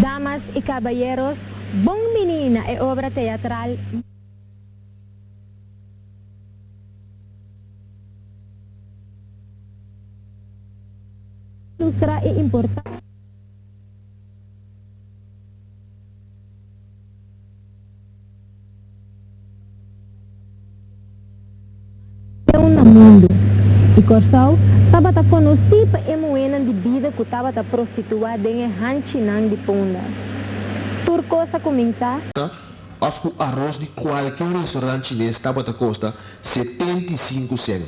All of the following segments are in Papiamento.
Damas y caballeros, bon bini na e obra teatral. Ilustra e importancia. Na mundu, i Kòrsou tabata konosí pa e muhénan di bida ku tabata prostituá den e hanchinan di Punda. Tur kos a kuminsá. Òf ku aros di kualke restaurant chines tabata kosta 75 sèn,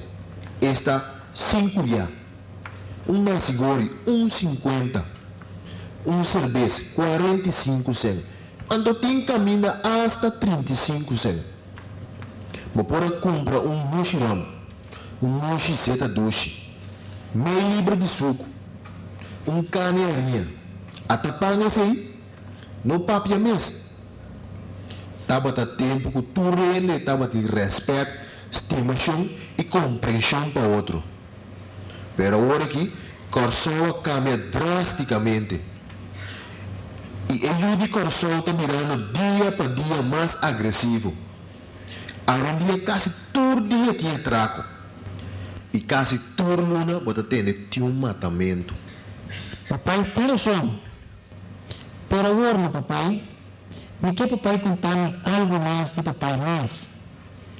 esta sinku bia. Un nasi gori un 50, un serbes 45 sèn, anto tin kaminda asta 35 sèn. Bo por a kumpra un mushi rom, un mushi seta dushi, mei libra di suku, un kani hariña. Ata pan esei? No papia mes. Tabata tempu ku tur hende tabatin rèspèt, stimashon i komprenshon pa otro. Pero awor aki Kòrsou a kambia drástikamente i e yu di Kòrsou ta birando dia pa dia mas agresivo. Awendia kasi tur dia tin atrako i kasi tur luna bo ta tende tin un matamentu. Papai tin rason. Pero awor no papai, mi ke papai konta mi algu mas di papai mes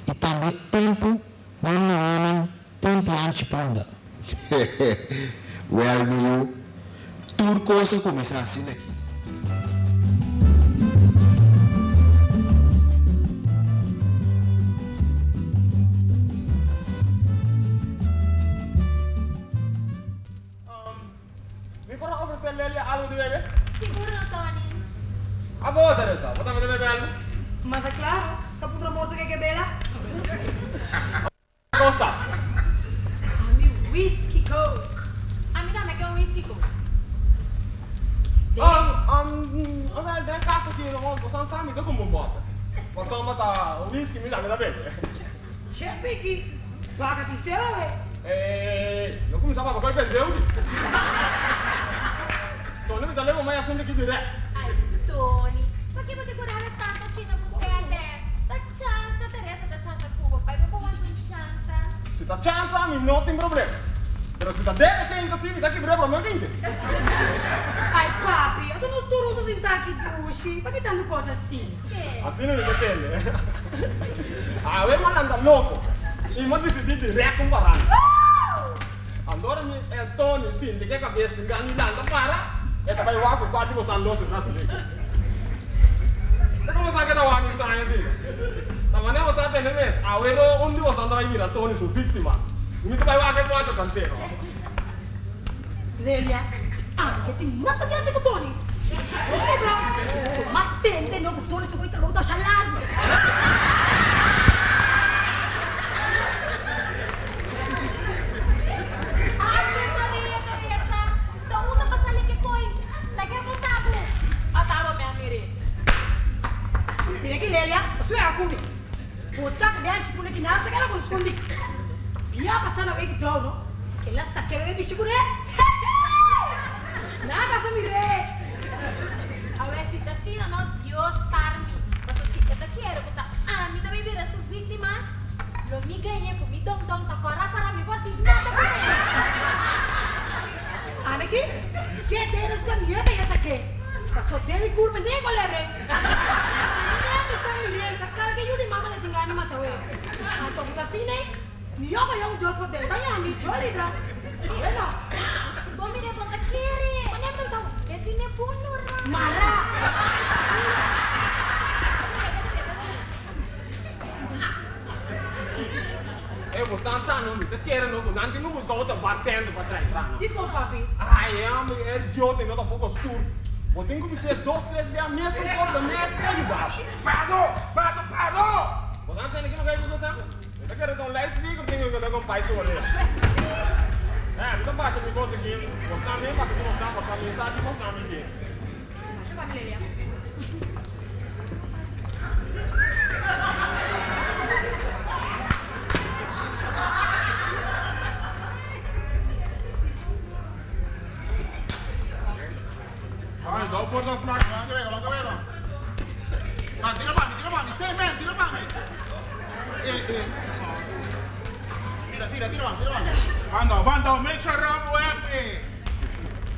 i tambe tempu Nan muhénan tin pianchi punda. Wèl mi yu, tur kos a kuminsá asina aki. Mi por a ofresé Lelia algu di bebe? Sigur no, Tony. Abo, Teresa, bo tambe ta bebe algu? Ma ta klaro, sa puntra morto ke ke bela. Kosta. Ami whisky coke. Ami tambe ke un whisky coke. Wel, den kas aki no, bo san sa mi ta ku bo bòter. Pasobra ta whisky mi tambe ta bebe. Che Piki, wak ti sera we. Ey, no cuminsa papia cu e pendeu di. Tony mi ta leba mai asunto aki direct. Ay Tony, paki bo ta curabe tanto asina cu perde? Ta chansa Teresa ta chansa cu bo, pai bo por wanta un chansa. Si ta chansa mi no tin problema, pero si ta dede kente si mi ta kibr'e prome kente. Ay papi, ata nos tur hunto sinta aki dushi, paki tanto cos asina? Asina mi ta tende. Awe mi a lanta loko i mi a disidí di rèk un baranda. Andora mi e Tony sinti ku e kabes tin gana di lanta para, e ta bai wak ku kual di boso andó su braso liku. Ta komo sa ke ta wak mi straño asina? Ta manera boso a tende mes, awe lo un di boso ta bai bira Tony su víktima. Mi ta bai wak e kuater tantero. Lelia, Ami ke tin nada di hasi ku Tony. Yo kobra. So ma tende no ku Tony su koe trabou ta asha largu. Ave Maria Teresa, ta unda pa sali ke koi? Ta ke bo ta bo? Ata bo mi a mir'é. Mira aki Lelia, bo suera ku mi. Bo sa ku den chipuna ki nan sa keda kon skundi. Bia pasa na weki dou no. Kel a sake bebe bishi kuné. Nan a pasa mir'é. Awe si ta asina no, Dios par mi. Paso si e ta kere ku ta ami ta bai bira su víktima, lo mi gañ'é ku mi don don ta kòrá kòrá mi por hasi nada kuné. Ami ki ke den su kamion ta ya sak'é. Paso den mi kurpa nego lebre. Nemi ta mir'é ta kal ke yu di mama le tin gana mata we. Anto ku ta asina ei, mihó ku yòn Dios por den ta yami, yo libra. Awe no. Si bo mir'é bo ta kere. Ma nemi ta bisa bo. E tine bon lora. Mara. E bo ta sa no, mi ta kere no ku nan tin ku buska otro bartender pa trae tra no. Dikon papi? Ai e homber e idiota no ta poko stuur. Bo tin ku bis'é dos tres bia mes un kos ta mes ta yuda bo. Pado! Pado! Pado! Bo ta tende kiko ku ta sa? Mi ta kere ta un lijstbieger tin ku ta kon pai su orea. Eh, mi ta basha mi kos aki. Bo sa mi pasa ku bo sa, bo sa mi sa di bo sa mi ke. Basha papi Lelia. Ay, no por ta flaco. Ban que ban que ban. Ban, tira pa mi, tira pa mi. Say man, tira pa mi. Eh, eh. Tira, tira, tira pa mi, tira pa mi. Banda, banda, make sure ram web, eh.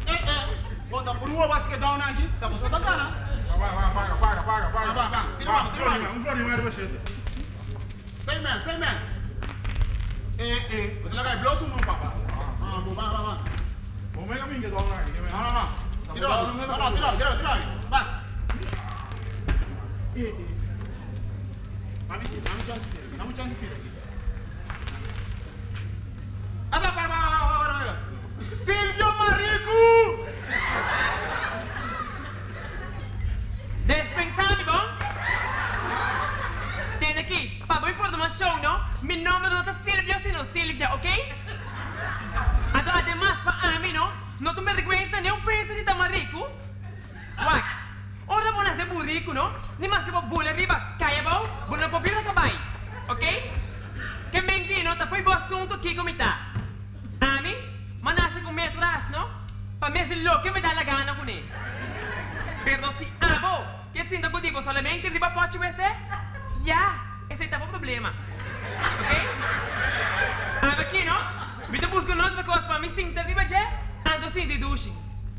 Eh, eh. Bo ta purua basket down aki, ta bo so ta gana. Ban, ban, paga, paga, paga, paga. Ban, ban, tira pa mi, tira pa mi. Un florin ariba shete. Say man, say man. Eh, eh, bo ta laga e blow su no, papa. Ah, bo, ban, ban, ban. Bo mega bin ke down aki, ke No, no, no. Tira mi, no, no, tira mi, tira mi, tira mi. Ban. Eh, eh. Dame, dame chance tira, dame chance tira. Ata, para, para, para, para, para. Silvio Mariku! Despensá mi bon. Tende aki, pa bo informashon no, mi nomber no ta Silvio sino Silvia, ok? Anto ademas pa ami no, no ta un bergwensa ni ofensa di ta mariku. Wak, ora bo nase buriku no, ni maske bo bula riba kai abou, bo no por bira kabai, ok? Ke menti no ta fo'i bo asuntu kiko mi ta. Ami, m'a nase ku metras no, pa mi hasi loke mi da la gana kuné. Pero si abo ke sinta ku di bo solamente riba pochi wc, ya, esei ta bo problema. Ok? Ami aki no, mi ta buska un otro kos pa mi sinta riba dje, anto sinti dushi.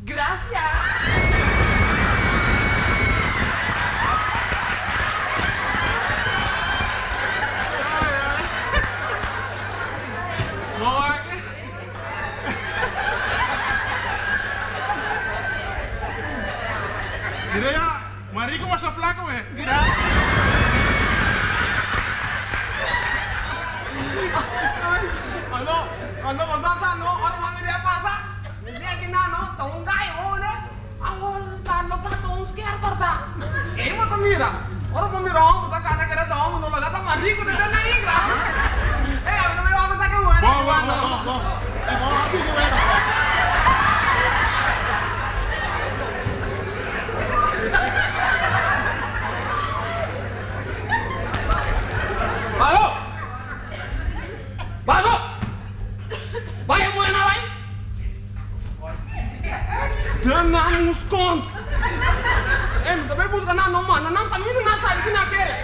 Gracias! Mira ya, Marico masha flaco we. Mira. Ando, ando, bo sa sa no, ora sa mira pasa. Mi di aki na no, ta un gai hone, awor ta loka ta un sker corta. Ey bo ta mira, ora bo mira homber ta cana kere ta homber no loka ta marico ta den na ingra. Ey ami no me wak ta ke buena Bo, bo, bo, bo, bo. Ey bo a sigui wega. Bago! Bago! Bai e muhé na bai. Den nan muskon. Ey, mi ta bai buska nan no manda nan kaminda nan sali di nan kere.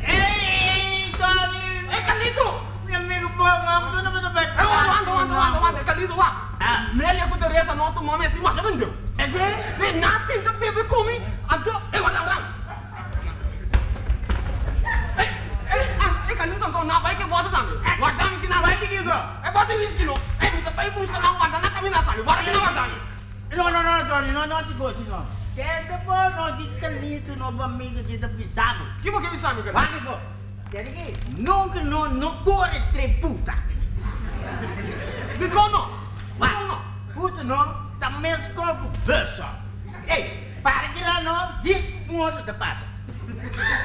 Ey, Tony! Ey, Carlito! Mi amigo por amo, tu no ta bai Ey, wanta, wanta, wanta, wanta, Carlito, wak. Lelia ku Teresa no tuma mi asi masha bendeu. Ese? Si, nan sinta bebe ku mi, anto, ey, wanta, wanta. Ey, ey, ey, Carlito, anto nan bai ke bote tambe. Warda mi ki nan bai. Bai di kiko? E bote whisky no. Ey, mi ta bai buska nan warda nan kaminda sali. Warda ki nan warda mi. No, no, no, Tony, no, no hasi gosi no. Kende bo no di Carlito no bo amigo ki ta bisa bo. Ki bo ke bisa mi, Carlito? Wak kiko. Kende ki nunka no no kore tre puta. Dikon no? Wak, Dikon no? puta no ta meskos ku buso. Ey, para kila no, djis un otro ta pasa.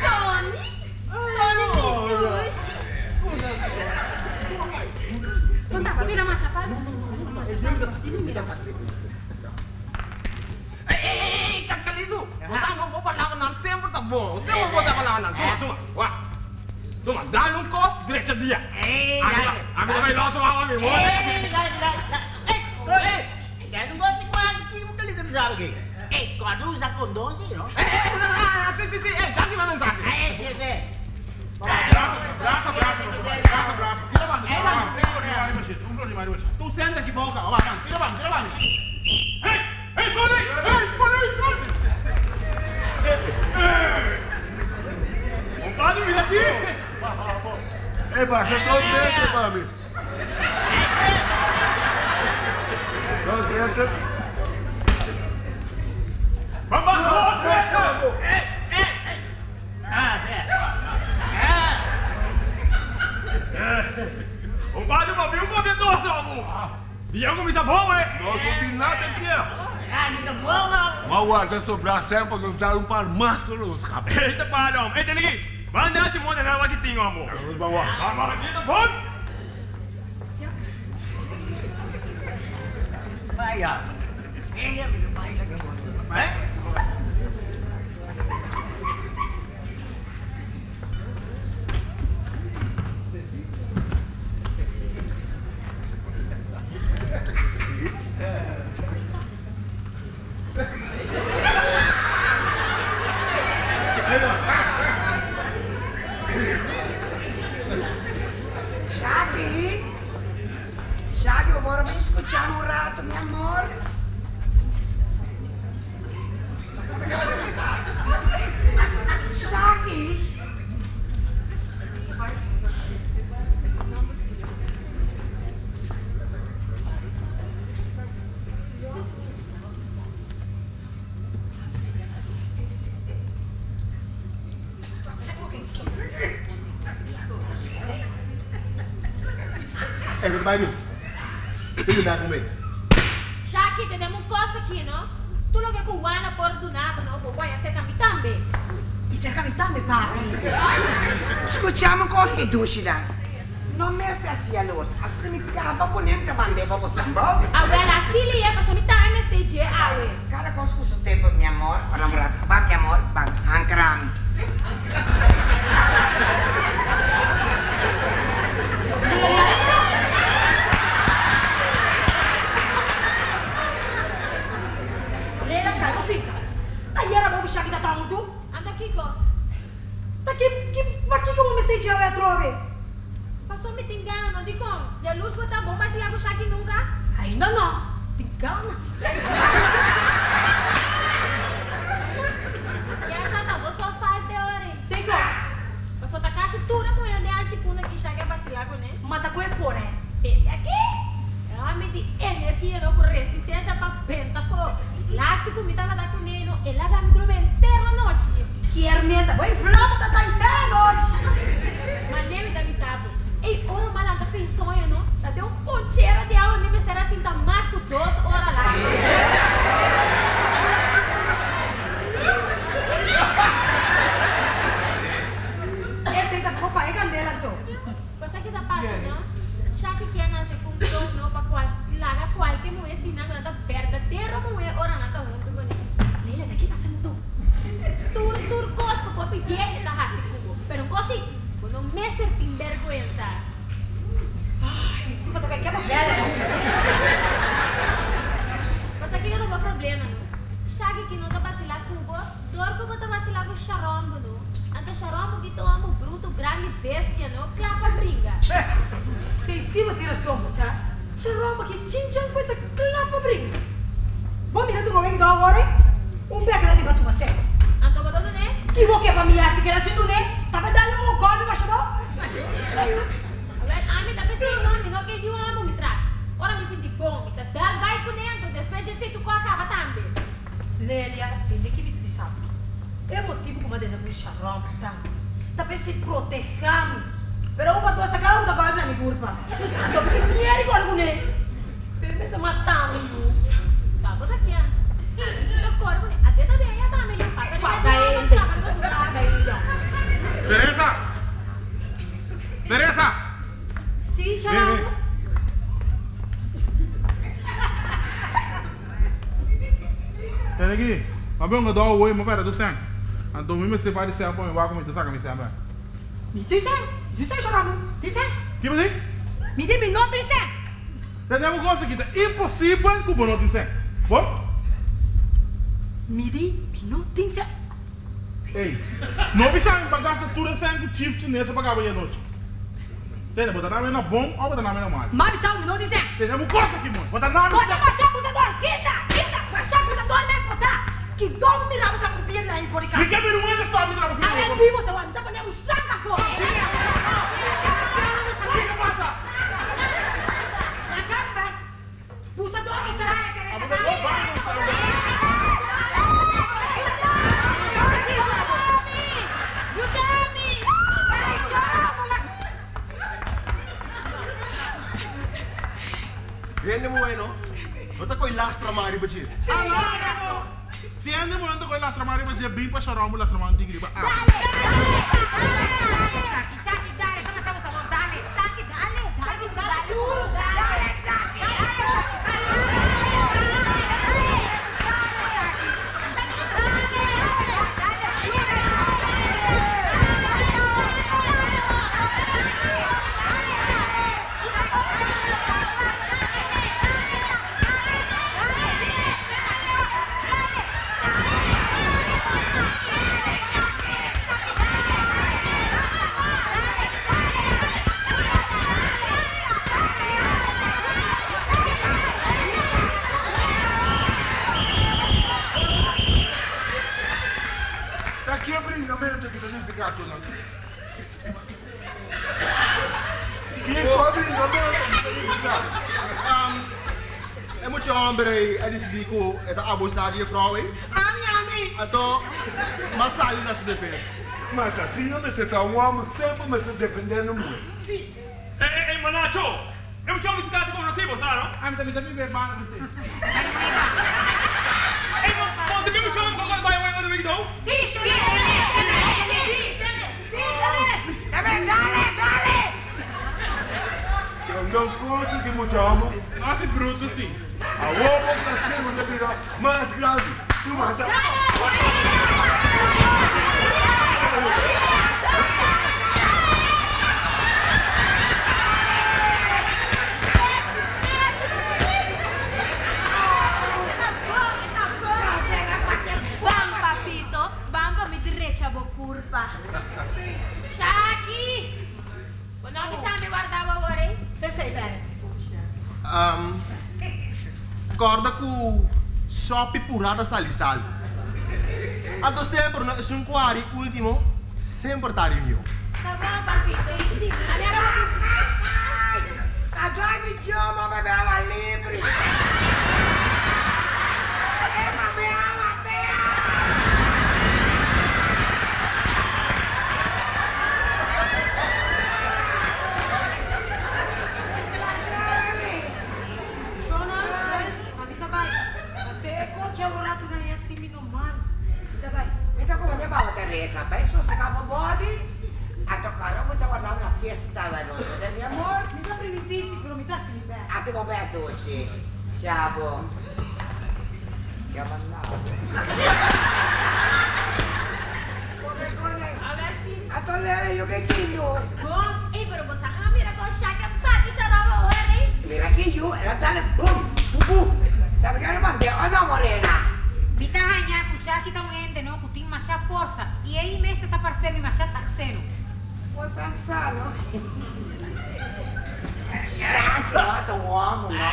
Tony, Tony mi dushi. Bo ta bira masha fácil. Masha fácil di mira. Ey, ey, ey, ey, Carcalito, bo sa no, bo palabranan semper ta bon. Semper bo ta palabranan. Tuma, tuma, wak. Tuma, dal un kos, drecha dia. Ey, dale. Ami ta bai los wawa mi, mooi. Ey, dale, dale, dale. Ey, Tony. Ya no gosi quasi ki bo Carlito bisa bo ki. Ey, cuando usa condon si, no? Ey, ey, no, no, no, si, si, si, ey, danki pa mensahe. Ey, si, si. Brasa, brasa, brasa, brasa, brasa. Tira banda, tira banda. Un flor di mari bashit, un flor di mari bashit. Tu senta aki boka, aba, ban, tira banda, tira banda. Hey, hey, pone! Hey, pone, pone! Compadre, mira aki! Ey, pasa dos metro pa mi. Dos meter. Compadre, papi, un copia dos, amo. Dia cuminsa bon, eh. Nos no tin nada kier. Ma warda sobrá semper nos dar un par mas pa nos caba. Ey ta palo, amo. Ey, tene aki. Ban dashi monta na wak tin, amo. Nos ban wak. Ban, ta bon. Bai bin. Bin bin ku mi. Shaki, tenemos un kos aki, no? Tur loke ku Juana por duna bo, no, bo por haña serka mi tambe. I serka mi tambe, papi. Skuchá mi un kos ki dushi da. No mester hasi yalors. Asina mi kaba ku nem ta mand'é pa bosan bo. Awel, así li e, pasobra mi tambe mester dje awe. Kada kos ku su tempu, mi amor. Ora un ratu. Ban, mi amor, ban. Hankra mi. Lela, kalma sinta. Ta yera bo ku Shaki ta tontu? Anto kiko? Ta ki, ki, pakiko bo mester dje awe atrobe? Paso mi tin gana, no dikon? Yalurs bo ta bon basila ku Shaki nunka? Ainda no, tin gana. Ya sa ta bo so falta e ora ei. Dikon? Paso ta kasi tur e muhernan den anchi punda ki Shaki a basila kuné. Mata ku e por e. Tende aki! E hòmber di energia no ku resistensha pa benta afó. Lasti ku mi tabata kuné no, e laga mi drumi henter anochi. Kier meta bo e flama ta ta henter anochi. Mane mi ta bisa bo, ey ora m'a lanta fin soño no, ta den un ponchera di awa mi mester a sinta mas ku dos ora largu. Esey ta kopa e kandela anto. Cosa ki ta pasa no? Shaki kier nase ku un don no pa cual laga cualke muhe sina ku nan ta berdadero muhe ora nan ta huntu kuné. Leila ta kita sentó. Tur tur cos ku bo pidié e ta hasi ku bo. Pero un cos si, bo no mester tin berguensa. Ay, mi culpa ta kai kema bela. Cosa ki ta bo problema no? Shaki ki no ta basila ku bo, dor ku bo ta basila ku Sharon bo no. Anto Sharon bo ki ta un homber bruto, grandi bestia no, kla pa bringa. Sey si bo tin rason bo sa. Sharon bo ki chinchan ku e ta kla pa bringa. Bo mira dunga weki dor awor ey? Un beka ta biba tuma sey. Anto bo ta dun'é? Ki bo ke pa mi hasi keda sin dun'é? Ta pa dal un golpi pa Sharon? Awel ami ta pesey no, mi no ke yu amo mi tras. Ora mi sinti bon, mi ta dal bai kuné anto despues dje sey tu ko a kaba tambe. Lelia, tende ki mi ta bisa bo. E motibu ku mi a denda ku Sharon ta, ta pa e si protehá mi. Pero un pa dos a kla un ta gòlpi na mi kurpa. Anto mi tin miedu kòrda kuné. Pero e mester mata mi yu. Ta bo ta kens. Ami si ta kòrda kuné. Ate ta bin a yata mi yu. Pata riba Fata di oro hende. traba riba su kasa. Teresa! Teresa! Si, Sharon? Tene aki, ma bin un dòu wei, mi pèrdè tur sèn. Anto mi mester bai di sèn pa mi wak ku mi ta saka mi sèn bèk. Mi tin sèn, mi tin sèn Shoramo, tin sèn. Ki bo di? Mi di mi no tin sèn. Tene un kos aki, ta imposibel ku bo no tin sèn. Bon? Mi di mi no tin sèn. Ey, no bisa mi pa gasta tur e sèn ku Chief Chinesa pagaba ayer nochi. Tene, bo ta nami na bon of bo ta nami na mal? M'a bisa mi no di sèn. Tene bo kos aki mooi, bo ta nami Bo ta sèn. masha abusador! Kita! Kita! Masha abusador mes bo ta! Ki dom mira bo traba ku piedra ahí por di Mi kas. ke birgüensa stòp mi traba ku Awel piedra. bibo ta wak, mi ta pone bo saka afó. Kiko pasa? Busador bo ta! Hende muhé no, no ta koe lastra man riba dje. Si hende muhé no ta koe lastra man riba dje, bin pa Sharon bo lastra man tin riba ami. Ta ki e bringamento ki ta nifiká cu nan? Kiko a bringamento ki ta nifiká? E mucha homber ei a disidí ku e ta abusá di e frou ei. Ami, ami! Anto, m'a sali na su defensa. Ma ta asina mester ta, un homber semper mester defendé na muher. Sí. Ey, ey, ey, manacho! E muchacho mi su kati konosí bo sa no? Ami ta mi ta biba e banda di te. Ey bo bo ta biba muchacho mi kòkòt bai away otro week dou? Sí, sí, sí, sí, Dame, dale, dale! Don don kochi di mucha homo. Mas i bruto si. Awor bo kastigo ta bira mas grandi. Tuma ta. Ban papito, ban pa mi drecha bo curpa. Shaki! Bo no bisa mi warda bo awor ei? P'esei bèrdè. Kòrda ku sòpi purá ta sali sal. Anto semper no esun ku hari último semper ta hari mihó. Ta bon papito. Ami a raba ku. Ta djòi mi djoma bebe awa libri. E bebe awa tea. Shona, ami ta bai. Pasé e kos dja un ratu nan ya sin mi no man. Mi ta bai. Mi ta kuma den baho Teresa, bai sosegá bo body, anto karo bo ta warda una fiesta awe nochi, mi amor. Mi ta primintí si, pero mi ta hasi mi bèst. Hasi bo bèst, dushi. Shabo. Ke a manda bo. Come con e. Anto lere yu ke kindu. Bon, ey pero bo sa a mira con Shaka bati shoraba hoor ey. Mira ki yu, el a dale bum, bubu. Ta mi kere mand'é o no, Morena? Mi ta haña ku Shaki ta un hende no ku tin masha forsa i ei mes e ta parse mi masha sakseno. Forsa sa no. Shaki no ta un homo no.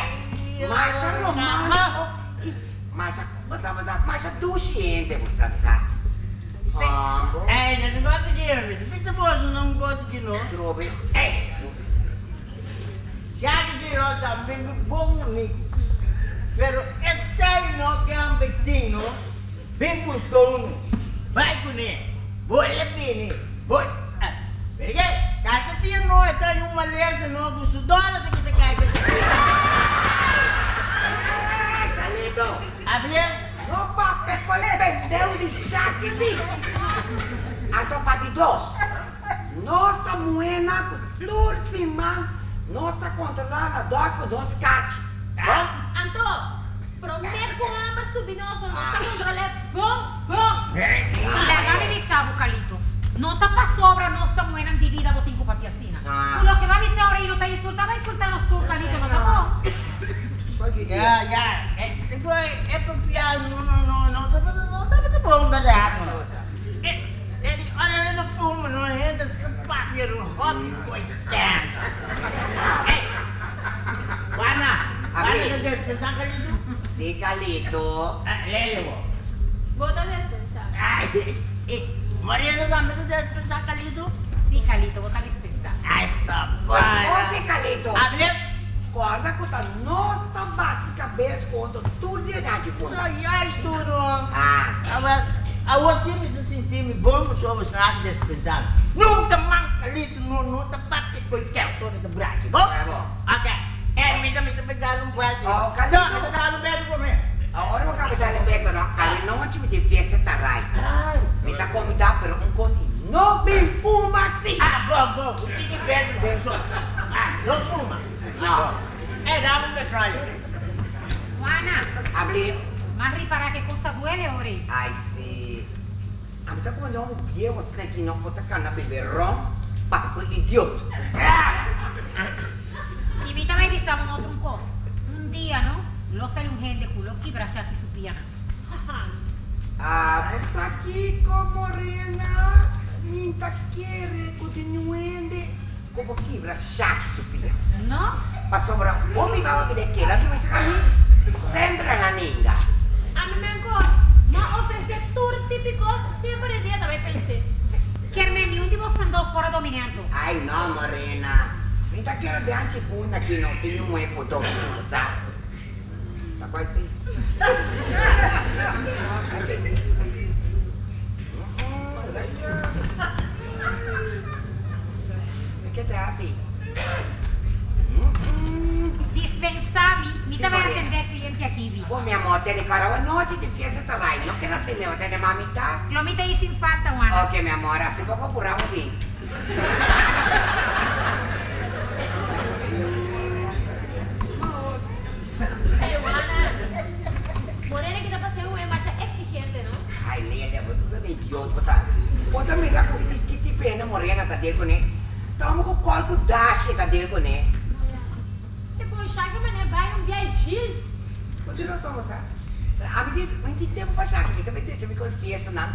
Masha romántico i masha, bo sa, bo sa, masha dushi hende bo sa sa. Hombo. Ey, no tin gosi ki mi ta bisa boso no un gosi ki no. Trobe. Ey! Shaki ki no ta mi bon amigu. Pero esei no ke ambetin no. Bin buska unu. Bai kuné. Bole bini. Bole. Pero ke? Kada dia no e ta un malesa no ku su dòler ta kita kai pa esaki. Ey, Carlito! Abie? No papia ku e pendeu di Shaki si. Anto pa di dos, nos ta muhena ku tur siman nos ta kontrolá na dòs ku nos kachi. Bon? Anto, promé ku hamber subi nos, nos ta kontrol'é bon bon. I laga mi bisa bo, Carlito, no ta pasobra nos ta muhénan di bida bo tin ku papia asina. Ku loke bo a bisa ora i no ta insultá, bo a insultá nos tur, Carlito, no ta bon? Ya, ya, e e papia no no no no tabata no tabata bon berdad no. E e di ora nan ta fuma no hende sa papia un hopi koe cansa. Ey, Juana, Juana ta despensa Carlito? Si Carlito. Lele bo. Bo ta despensa. Ay, e Mariela tambe ta despensa Carlito? Si Carlito, bo ta dispensa. Ay sta buena. Oh si Carlito. Hable. Corda cu ta nos ta bati cabes contra tur di e dachi punta. No juist tur no. Ah. Awel, awor si mi ta sinti mi bon pasobra bo sa despensa mi. Nunca mas Carlito no no ta papia cu e kerson ta brachi bo. Bravo. Ok. E mi ta mi ta bay dal un buelta. Oh Carlito. No, mi ta dal un beto prome. Ora bo caba dal e beto no, awenochi mi tin fiesta tarai. Mi ta conbida pero un cos si no bin fuma si. Ah bon bon, un tiki beto den so. Ah, no fuma. No. Ey, dame un petróleo. Juana. Ablief. M'a ripará ke kos ta duele ora ei. Ai si. Ami ta kuma un bieho asina aki no por ta kana bebe ron papia ku idiot. I mi ta bai bisa un otro un kos. Un dia no, lo sali un hende ku lo kibra Shaki su pianan. Ah, bo sa kiko, Morena? Mi ta kere ku tin un hende ku por kibra Shaki su pia. No. Pasobra hopi mama mi ta keda tur esaki ami semper a na ninga. Ami menkor, m'a ofresé tur tipi kos, semper e dia ta bai pensé. Kier men niun di bosnan dos por a dominé anto. Ai no, Morena. Mi ta kere den chipuna ki no tin un muhé ku dominé, bo sa. Ta cual si? Ke te hasi? kòrda anochi di fiesta ta rai, no keda sin mi, bo tende mamita? Lo mi ta ei sin falta, Juana. Ok, mi amor, hasi poko purá bo bin. Ey, Juana, Morena ki ta pas'é un e masha exigente, no? Ay, Lelia, bo ta un idiot bo ta. Bo ta mira ku ki tipo hende Morena ta deal kuné? Ta hopi ku kòl ku dashi e ta deal kuné. E bon Shaki manera bai un biahe Gil. Bo tin rason bo sa. Pero ami tin mi tin tempo pa Shaki mi ta bai drecha mi ku e fiestanan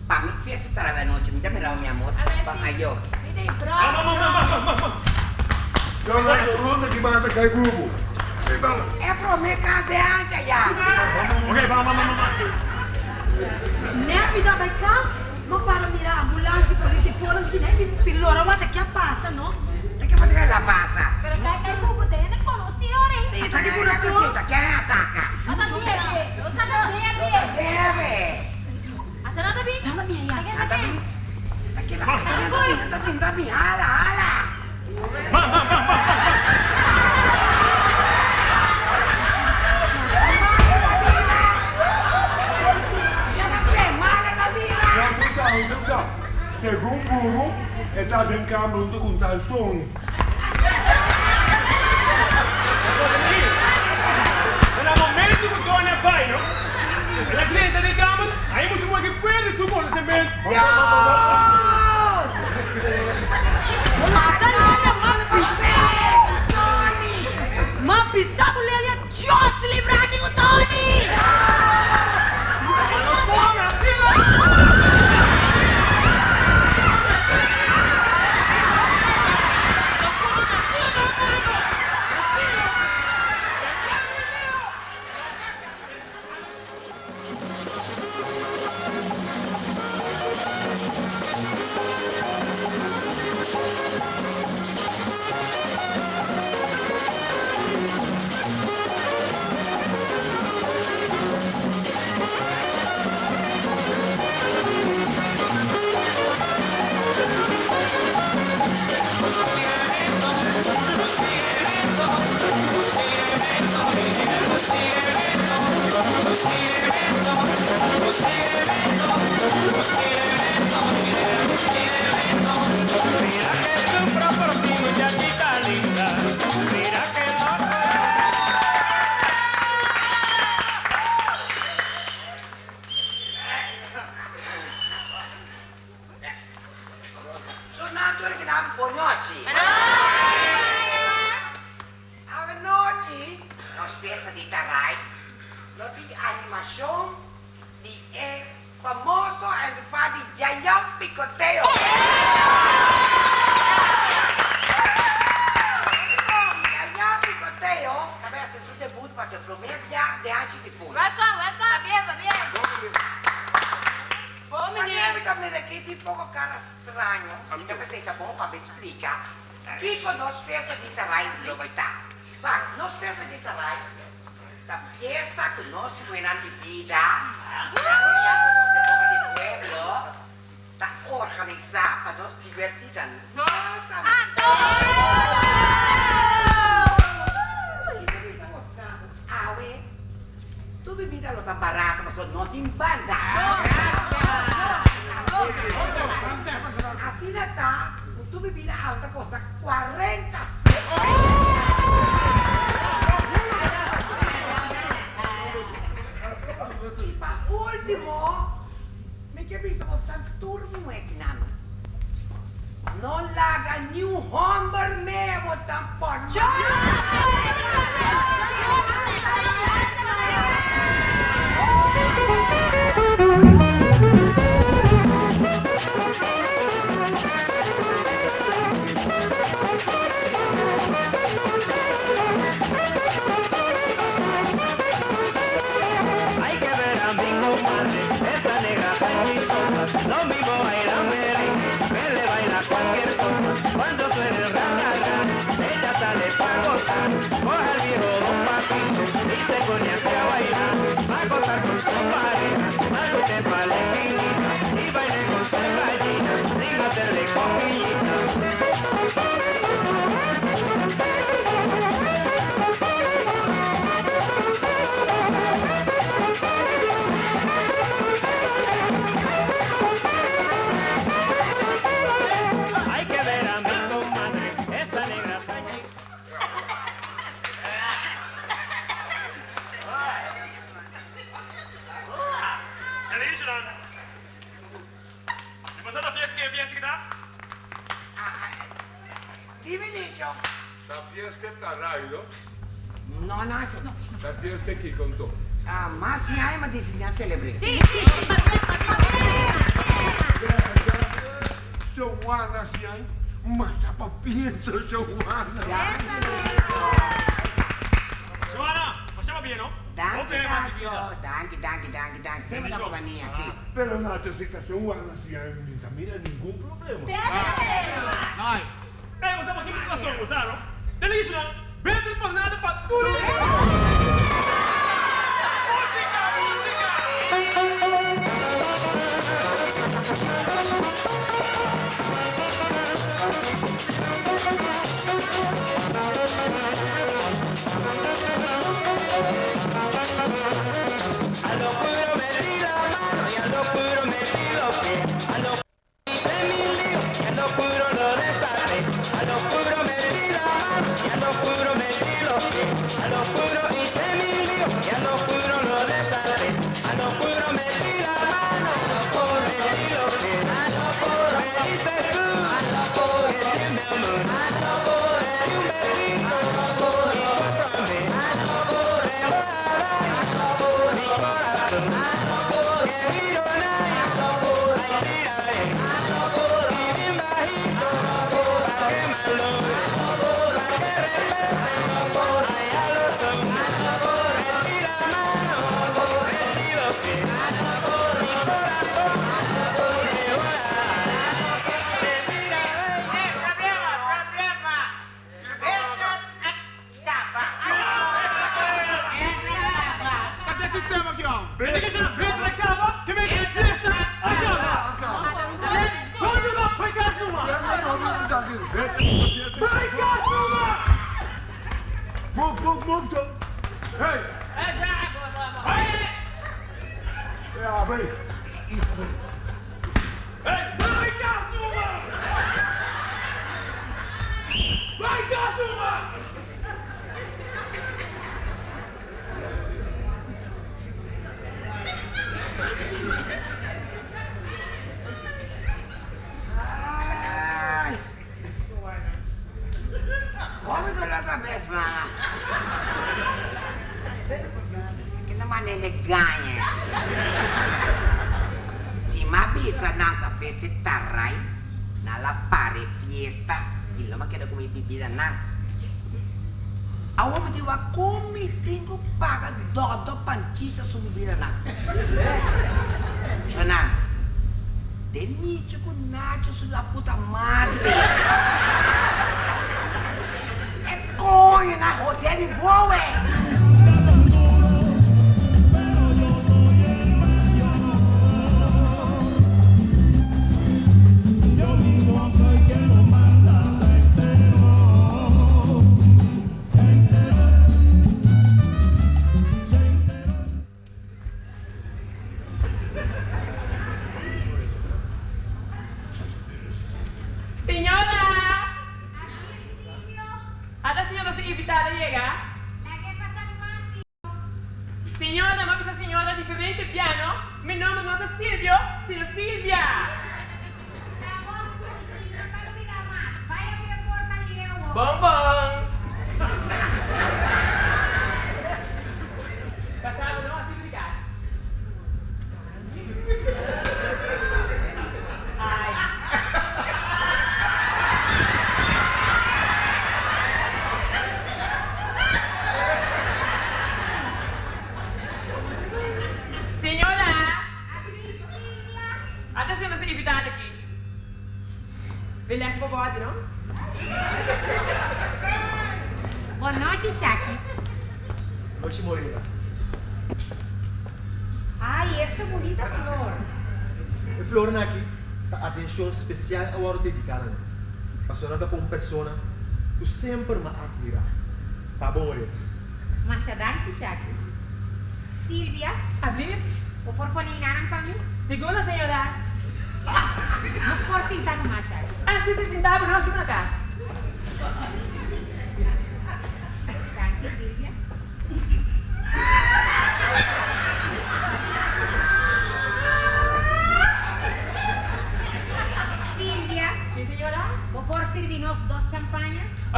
pa mi fiesta ta rabi anochi mi ta mira mi amor pa ayo. Mi ta e bros. Shon a ronda ki banda kai bubu. E prome kas de ancha ya. Nèt mi ta bai kas, m'a para mira ambulans i polis i fonan di mi pilora wak ta ke a pasa no. Ta ke wak la pasa? Pero kai kai bubu ta hende konosí ora ei. Si ta ke konosí ta ke ataka. No ta debe, no ta debe. No ta debe. Ata nan ta bin. Ta bin aya. Ta bin. Ta ke ta bin ta bin ta bin hala hala. Segun Bubu, e ta den kamer huntu ku un tal Tony. Na momento ku Tony a bai, no, el a drenta den kamer, ai mucha muher ki fuera di su konosementu. Ma bisa bo Lelia, Dios libra mi ku Tony! So nan tur ki nan bonochi. Awenochi nos fiesta di Tarai lo tin animashon di e famoso en bifá di Yayan Picoteo. Yayan Picoteo ta bai hasi su debut pa e promé bia den Hanchi di Punda. Welcome, welcome. Pabien, pabien. Wanneer mi ta mira aki tin poko kara straño, mi ta pensá ta bon pa mi splika kiko nos fiesta di Tarai lo bai ta. Wak, nos fiesta di Tarai ta fiesta ku nos muhernan di bida, nos di boka di pueblo, ta organisá pa nos divertí ta nos Mi ta bisa mostra ku awe Tur bibida lo ta barato pasobra no tin banda. Asina ta ku tur bibida awe ta kosta kuarenta sent. I pa ultimo mi ke bisa bos tan tur muhé kinan no laga niun homber mea bos tan pocho. Hay que ver a mi compadre, esa negra tan chistosa, lo mismo baila merengue, que le baila cualquier cosa. Cuando suena el ra, ra, ra, ella sale pa' gozar, coge al viejo Don Papito y se pone Shonan. Mi por sa ta fiesta ke fiesta ki ta? Dime Nicho. Ta fiesta ta raido? No Nacho. Ta fiesta kiko anto? Ah, mas si aña mi a disidí a celebr'é. Sí, sí, pabia, pabia. Sho Juana si aña, mas a papiento Sho Juana. Danki Nicho. Juana, masha pabia no. Danki Nacho, danki, danki, danki, danki. Semper na compania, si. Pero Nacho si ta Sho Juana si aña mi ta mira ningun problema. Ay. Ey, bo sa bo tin rason, bo sa no? Den e isla, beter por nada pa tur hende. Música, música! A lo puro metí la mano y a lo puro metí los pies. A lo hice mi lío y a lo puro lo desaté. A lo puro metí la mano y a lo puro metí los pies. A lo puro hice mi lío y a lo puro lo desaté. A lo puro metí la mano, a lo puro metí los pies. A lo puro me dices tú, a lo puro que tiene amor. A lo puro te di un besito, a lo puro y cuatro a mí. A lo puro te voy a dar, a lo puro mi corazón. A lo puro que miro a lo puro ay tírale. A lo puro y bien bajito, a lo puro pa' quemarlo. A lo puro pa' que respete, a lo puro ay a lo son. A lo puro metí la mano, a lo puro metí los pies. A lo puro mi corazón, a lo puro te voy a dar. Te tiraré. Eh, problema, problema. Caba. Ta ke sistema aki ong? Bende ke shana beter a caba ke men e fiesta a caba. Kondo ba bai cas numa. Bai cas numa. Move, move, move, Joe. Hey! Hey! Ja, bay. Hey, bai cas numa. Bai cas numa. Ay! Hopi dolor kabes, mama. Ki na manera e gaña. Si m'a bisa nan ta festi taray, nan la para e fiesta i lo m'a keda ku mi bibidanan. Awor mi tin wak kon mi tin ku paga Dodo Panchito su bibidanan. Muchanan, den Nicho ku Nacho su la puta madre. E koño nan hode mi boe. Señora! Ata señor nos invitada yega. Señora, m'a bisa señora diferente piano, mi nomber no ta Silvio, sino Silvia. Bon bon. Pasado no a sirbi di cas. Ay. Señora. Ata si nos invitado aki. Relax bo body no. Bon nochi Shaki. Nochi Morena. Ay esta bunita flor. E flornan aki ta atencion special a wordo dedica na nan, pasobra nan ta pa un persona cu semper m'a admira. Pa bo Morena. Masha danki Shaki. Silvia. Ablief. Bo por pone inanan pa mi? Sigur no señora. Nos por sinta numa Shaki. Ah si si sinta bo nos na cas. Danki Silvia.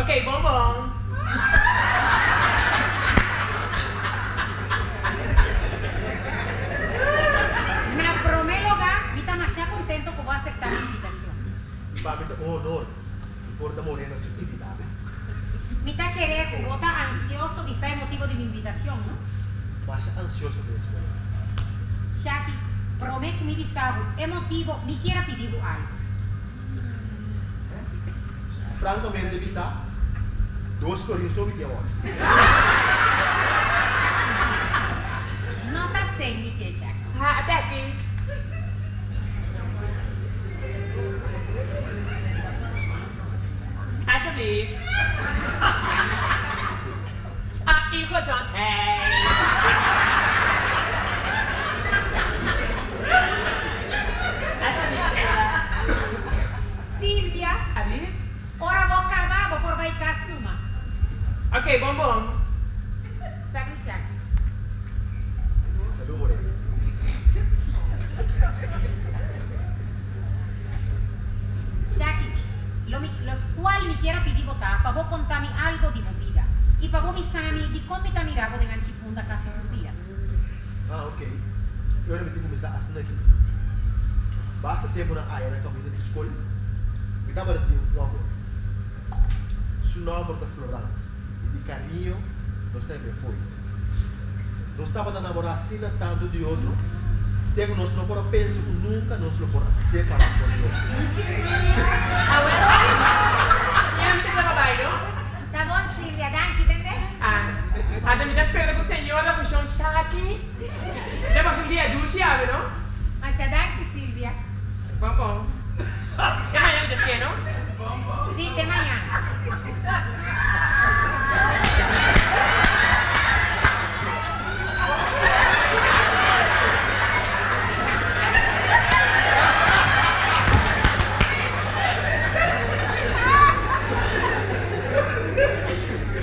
Ok, bon bon. Na promé lugá, mi ta masha kontento ku bo a aseptá mi invitashon. I pa mi ta un honor di por ta Morena su invitado. Mi ta kere ku bo ta ansioso di sa e motibo di mi invitashon, no? Masha ansioso mes, Morena. Shaki, promé ku mi bisa bo e motibo, mi kier a pidi bo algu. Frankamente bisa, dos florin so mi tin awor. No ta sey mi ke, Shaki. Ha, ate aki. Alsjeblieft. Ah, uw gezondheid. Alsjeblieft, Silvia. Silvia, Alsjeblieft. Ora bo kaba, bo por bai kas numa. Oké, bon bon. Sabi, Shaki. Salud, Morena. Shaki, lo mi, lo cual mi kier a pidi bo ta pa bo conta mi algo di bo bida y pa bo bisa mi dicon mi ta mira bo den Anchipunda casi tur dia. Ah, ok. E ora mi tin cuminsa asina aki. Basta tempo na aya na caminda di scol, mi tabata tin un amor. Su nomber ta Florence y di cariño nos ta yam'é Foy. Nos tabata namorá asina tantu di otro, te ku nos no por a pensa ku nunka nos lo por a separá for di otro. Ña, mi ta kla pa bai, no? Ta bon, Silvia, danki, tende? Ah, anto mi ta spera ku señora ku shon Shaki ya pasa un dia dushi awe, no? Masha danki, Silvia. Bon, bon. Te mañana mi ta ske, no? Sí, te mañana.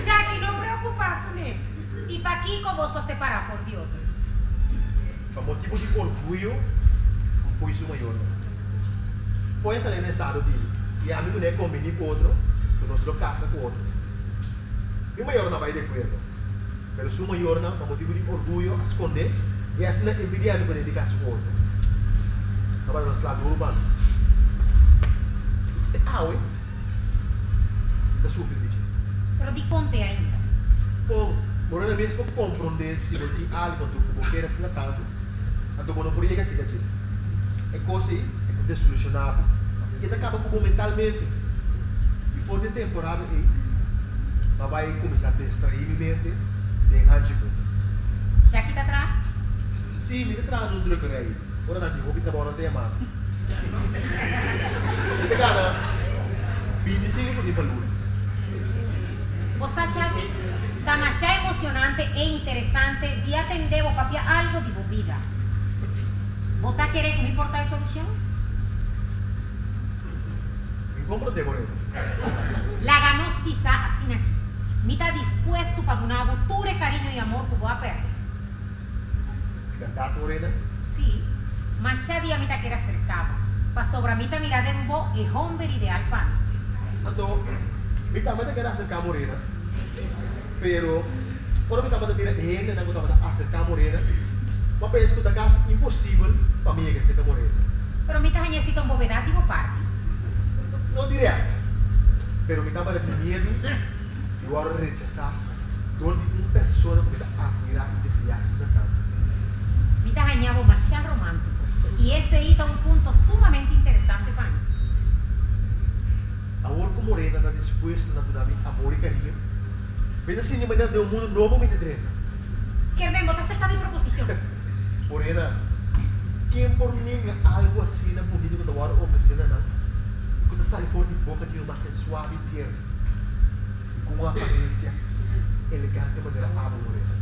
Jackie, no preocupa cu ne. Y pakico boso a separa for di otro? Pa motibu di orguyo fo'i su mayornan. Fo'i a sali na estado di i ami ku ne kombiní ku otro ku nos lo kasa ku otro. Mi mayornan a bai di akuerdo, pero su mayornan pa motibu di orguyo a skondé i asina impidí ami ku ne di kasa ku otro. Tabata nos sla duru pa mi. I te awe mi ta sufri di dje. Pero dikon te ainda? Kon bo no ta mes por komprondé si bo tin algu anto ku bo kere asina tantu, anto bo no por yega asina dje? E kos ei e ta desilushoná bo i e ta kaba ku bo mentalmente. I for di e temporada ei, mi a bai kuminsá destraí mi mente den hanchi punta. Shaki ta traha? Sí, mi ta traha na un drukkerij. Ora nan tin hopi trabou nan ta yama mi. Mi ta gana bintisinko ku tin pa luna. Bo sa Shaki, ta masha emocionante e interesante di atende bo papia algo di bo bida. Bo ta kere ku mi por ta e solucion? Mi comprende bo reda. Laga nos bisa asina aki, mi ta dispuesto pa duna bo tur e cariño y amor ku bo a perde. Berdad Morena? Sí, masha dia mi ta kere acerca bo, pasobra mi ta mira den bo e homber ideal pa mi. Anto, mi tambe ta kere acerca Morena, pero ora mi tabata mira e hendenan cu tabata acerca Morena, mi a pensa cu ta casi imposibel pa mi yega cerca Morena. Pero mi ta haña si ta un bobedad di bo parti. No directo, pero mi tabata tin miedu di worde rechasa dor di un persona cu mi ta admirá i deseá asina tantu. Mi ta haña bo masha romántico, i esei ta un punto sumamente interesante pa mi. Awor cu Morena ta dispuesto na duna mi amor i cariño, mi ta sinti manera den un mundo nobo mi ta drenta. Kermen, bo ta acepta mi proposicion? Morena, ken por nenga algo asina bunito cu ta wòrdu ofrecé na nan i cu ta sali for di boca di un imagen suave i tierno? I ku un aparensia elegante manera abo Morena.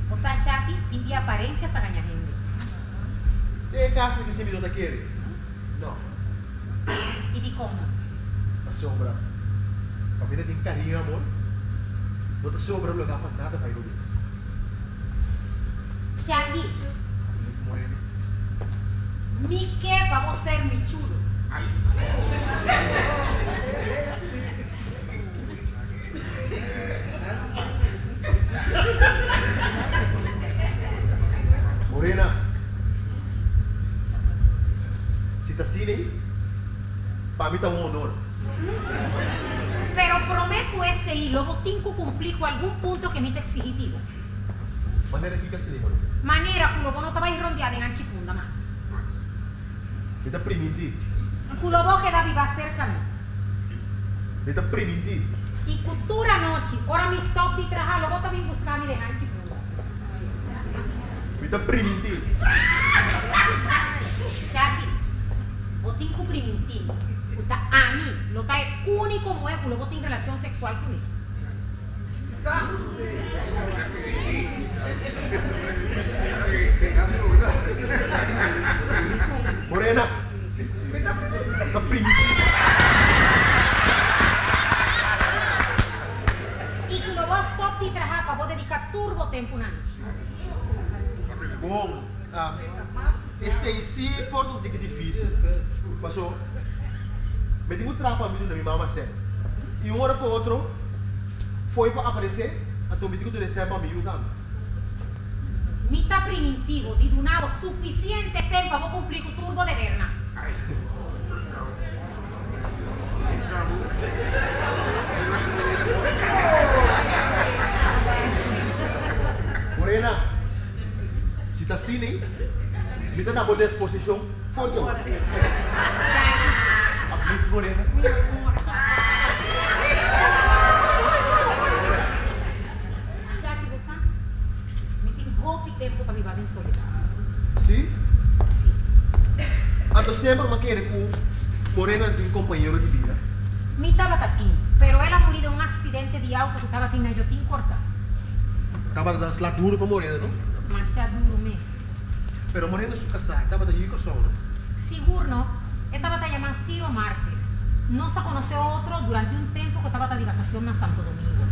Bo sa Shaki, tin di aparensia sa gaña hende. Den e kaso aki si mi no ta kere. No. I dikon no? Pasobra pa mi ta tin kariño i amor, no ta sobra lugá pa nada bai robes. Shaki. Lief Morena. Mi ke pa bo ser mi chulo. ta asina ei, pa mi ta un honor. Pero promé ku esei lo bo tin ku kumplí ku algun punto ke mi ta eksigí di bo. Manera kiko asina ei, Morena? Manera ku lo bo no ta bai rondeá den Anchipunda mas. Mi ta primintí. Ku lo bo keda biba serka mi. Mi ta primintí. I ku tur anochi, ora mi stòp di traha, lo bo ta bin buska mi den Anchipunda. Mi ta primintí. Shaki, bo tin ku primintí ku ta ami lo ta e úniko muhé ku lo bo tin relashon seksual kuné. Morena, mi ta primintí. I ku lo bo stòp di traha pa bo dediká tur bo tempu na mi. Bon, esei sí por ta un tiki difísil. Paso, mi tin ku traha pa mi duna mi mama sèn. I un ora ku otro foi pa aparesé, anto mi tin ku duna e sèn pa mi yu tambe. Mi ta primintí bo di duna bo sufisiente sèn pa bo kumplí ku tur bo debernan. Morena, si ta asina, mi ta na bo disposicion for dje. Alsjeblieft, Morena. Shaki, bo sa, mi tin hopi tempu pa biba den soledad. Si? Si. Anto semper mi a kere ku Morena tin un kompañero di bida. Mi tabata tin, pero el a muri den un aksidente di outo ku tabatin na Jotin Korta. Tabata dan sla duru pa Morena, no? Masha duru mes. Pero Morena su kasá tabata yu Kòrsou, no? Sigur no. E tabata yamá Ciro Martes. Nos a konosé otro durante un tempu ku tabata di vakashon na Santo Domingo.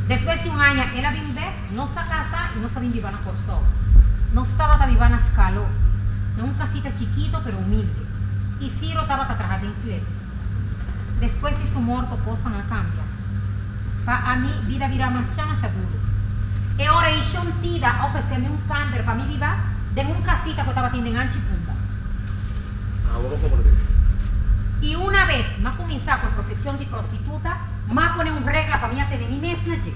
Despues di un aña el a bin bèk, nos a kasa i nos a bin biba na Kòrsou. Nos tabata biba na Skaló, na un kasita chikito pero humilde. I Ciro tabata traha den klep. Despues di su morto kosnan a kambia. Pa ami bida bira masha masha duru. E ora ei Shon Tida a ofresé mi un kamber pa mi biba den un kasita ku tabatin den Anchipunta. I una bes m'a kuminsá ku e profeshon di prostituta, m'a pone un regla pa mi a tene mi mes na dje.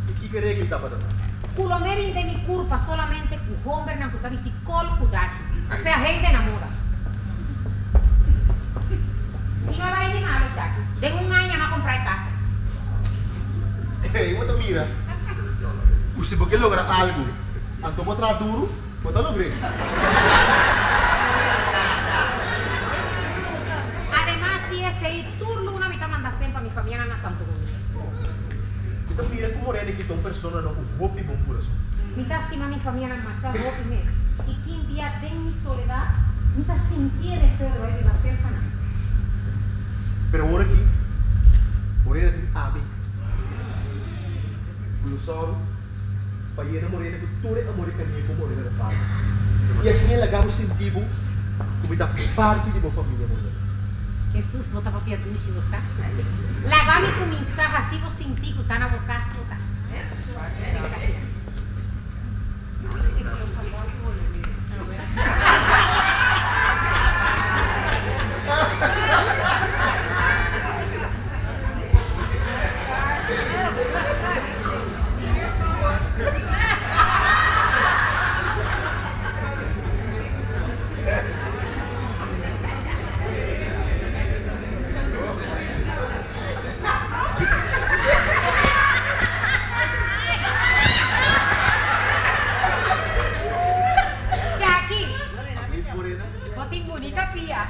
I kiko e regla tabata ta? Ku lo me binde mi kurpa solamente ku hombernan ku ta bisti kol ku dashi, osea hende na moda. I no a bai di malo, Shaki. Den un aña m'a kumpra e kasa. Ey, bo ta mira ku si bo ke logra algu, anto bo traha duru, bo ta logr'é. Ademas di esei, tur luna mi ta manda sen pa mi famianan na Santo Domingo. Mi ta mira ku Morena kita un persona no ku hopi bon kurason. Mi ta stima mi famianan masha hopi mes, i kin bia den mi soledat mi ta sinti e deseo di bai biba serka nan. Pero ora aki, Morena tin ami. Ku lo sòru pa yena Morena ku tur e amor i kariño ku Morena ta falta. I asina e laga bo sinti bo ku mi ta parti di bo famia, Morena. Hesus, bo ta papia dushi, bo sa. Laga mi kuminsá hasi bo sinti ku ta na bo kas bo ta. Sinta aki. Shaki, bo tin bunita pia.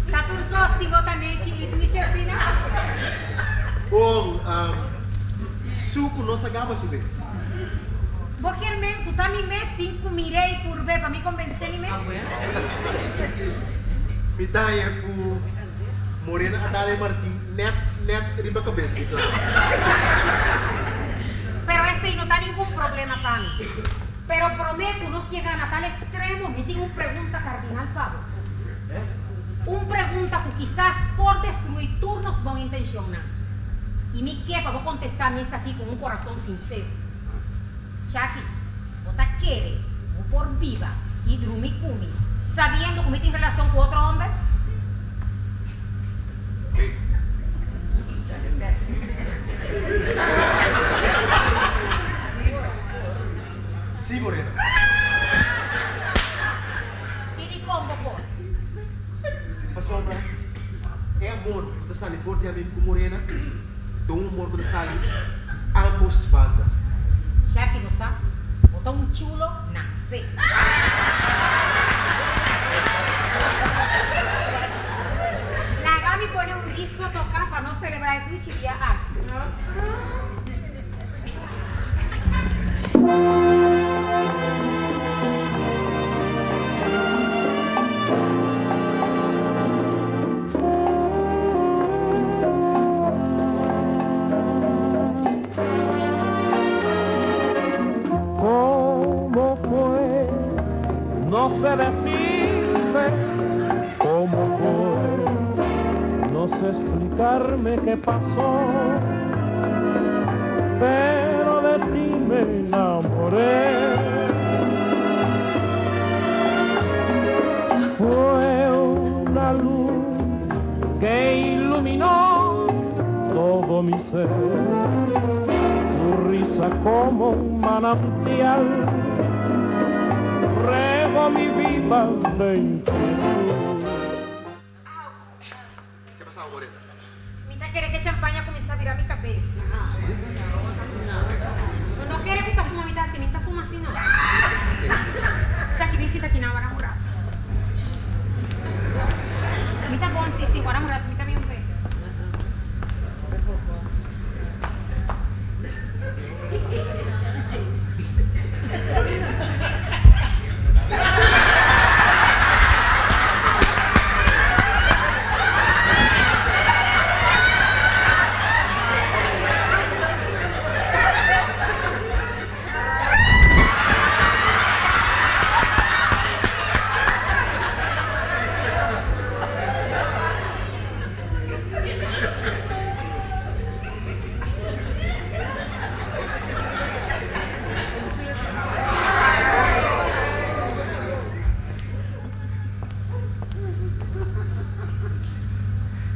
Ta tur kos di bo ta nechi i dushi asina? Bon, suku no sa gaba su mes. Bo kier men ku ta mi mes tin ku mir'é i purb'é pa mi konbensé mi mes? Mi ta haña ku Morena a dal e martin nèt nèt riba kabes dje kla. Pero esei no ta ningun problema pa mi. Pero promé ku nos yega na tal ekstremo mi tin un pregunta kardinal pa bo. Un pregunta ku kisas por destruí tur nos bon intenshonnan. I mi ke pa bo kontestá mi esaki ku un korason sinsero. Chaki, bo ta kere ku bo por biba I drumi ku mi, sabiendo ku mi tin relashon ku otro hòmber? Sí, Morena. I dikon bo por? Pasobra e amor ku ta sali for di ami ku Morena ta un amor ku ta sali ambos banda. Shaki bo sa, bo ta un chulo nase. Laga mi pone un disco toca pa nos celebra e dushi dia aki. Como fue, no sé decirte cómo fue, no sé explicarme qué pasó, pero de ti me enamoré. Fue una luz que iluminó todo mi ser, tu risa como un manantial regó mi vida de inquietud. Ke pasao, Morena? Mi ta kere ke champaña kuminsá bira mi kabes. Bo no kere ku ta fuma mi ta hasi, mi ta fuma si no. Shaki bin sinta kinan wara un ratu. Mi ta bon si, si, wara un ratu mi ta bin un be.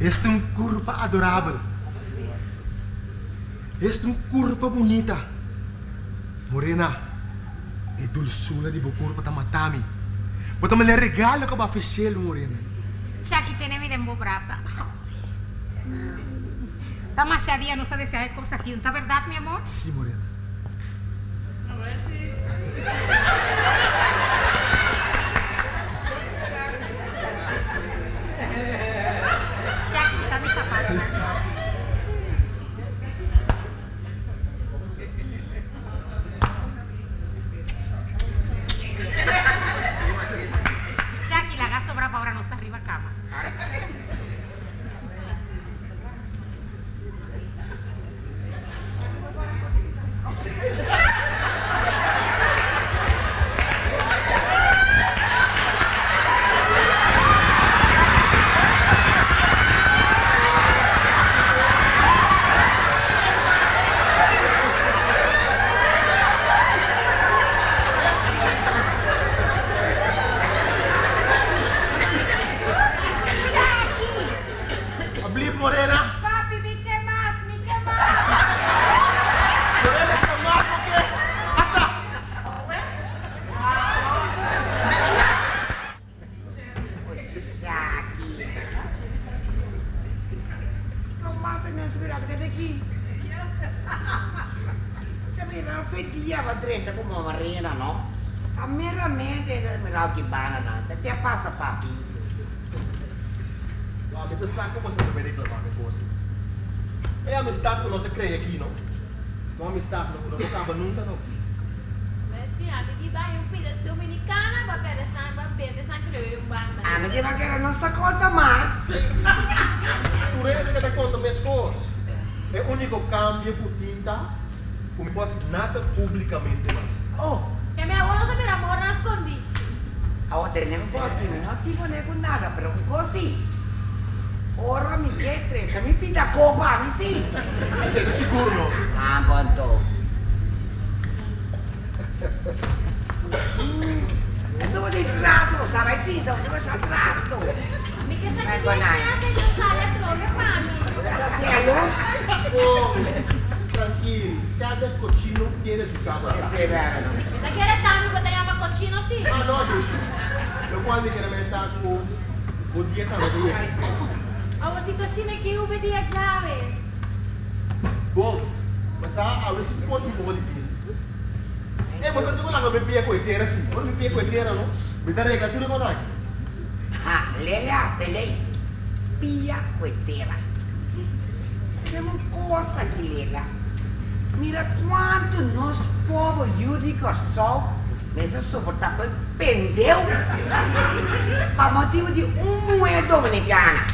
Esta un curpa adorabel. Esta un curpa bunita. Morena, e dulzura di bo curpa ta mata mi. Bo ta manda regalo cu bo a ofrecel, Morena. Shaki tene mi den bo brasa. Ta masha dia nos ta desea e cos aki, un ta berdad mi amor? Si, Morena. Shaki kita mi zapato. Shaki laga sobra pa ora nos ta riba cama. Shaki! Ablief Morena. Papi, mi ke mas, mi ke mas. Morena ke mas bo ke? Ata! O Shaki. Kiko mas e mens mira bida aki? Sa mira fe dia ba drenta ku Morena no? Ta meramente e ta mira ki banda nan ta ke pasa papi? Lo ami ta sa ku boso ta bai reklamá mi kos ei. E amistat ku nos a krea aki no, ta un amistat no ku no por kaba nunka no. Mersi, ami di bai un pida dominicana pa perde san pa bende san creo un banda. Ami di bakera no sta konta mas. Tur hende ke ta konta meskos. E uniko kambio ku tin ta ku mi por hasi nada publikamente mas. Oh! E mi abuelo sa bira amor na skondí. Awor tene un kos di mi no tin pone ku nada pero un kos si. Ora mi ke trese mi pida kopa mi si. Esei ta sigur no. Ah bo anto. Eso bo di. Bo sa bai sinta, bo ta basha atras tu. Mi ke sa ki dia chef e ta sali atrobe pa mi. Ta siña lus? Bon, trankil, kada cochino tiene su sábana. Esei bèrdè. Mi ta kere tambe bo ta yama cochino si. Ah no, Dushi. Lokual mi kere menta ku bo dia tambe ta yega. Awo si ta asina ki ube dia djawe? Bon, ma sa awe si por tin poko difisil. Ey, bo sa tin ku laga mi pia ku e tera si. Ora mi pia ku e tera no, mi ta regla tur e kon aki. Ha, Lelia, tende, pia ku e tera. Tende un kos aki, Lelia. Mira kuantu nos pober yu di Kòrsou mester soportá ku e pendeu pa motibu di un muhé dominikana.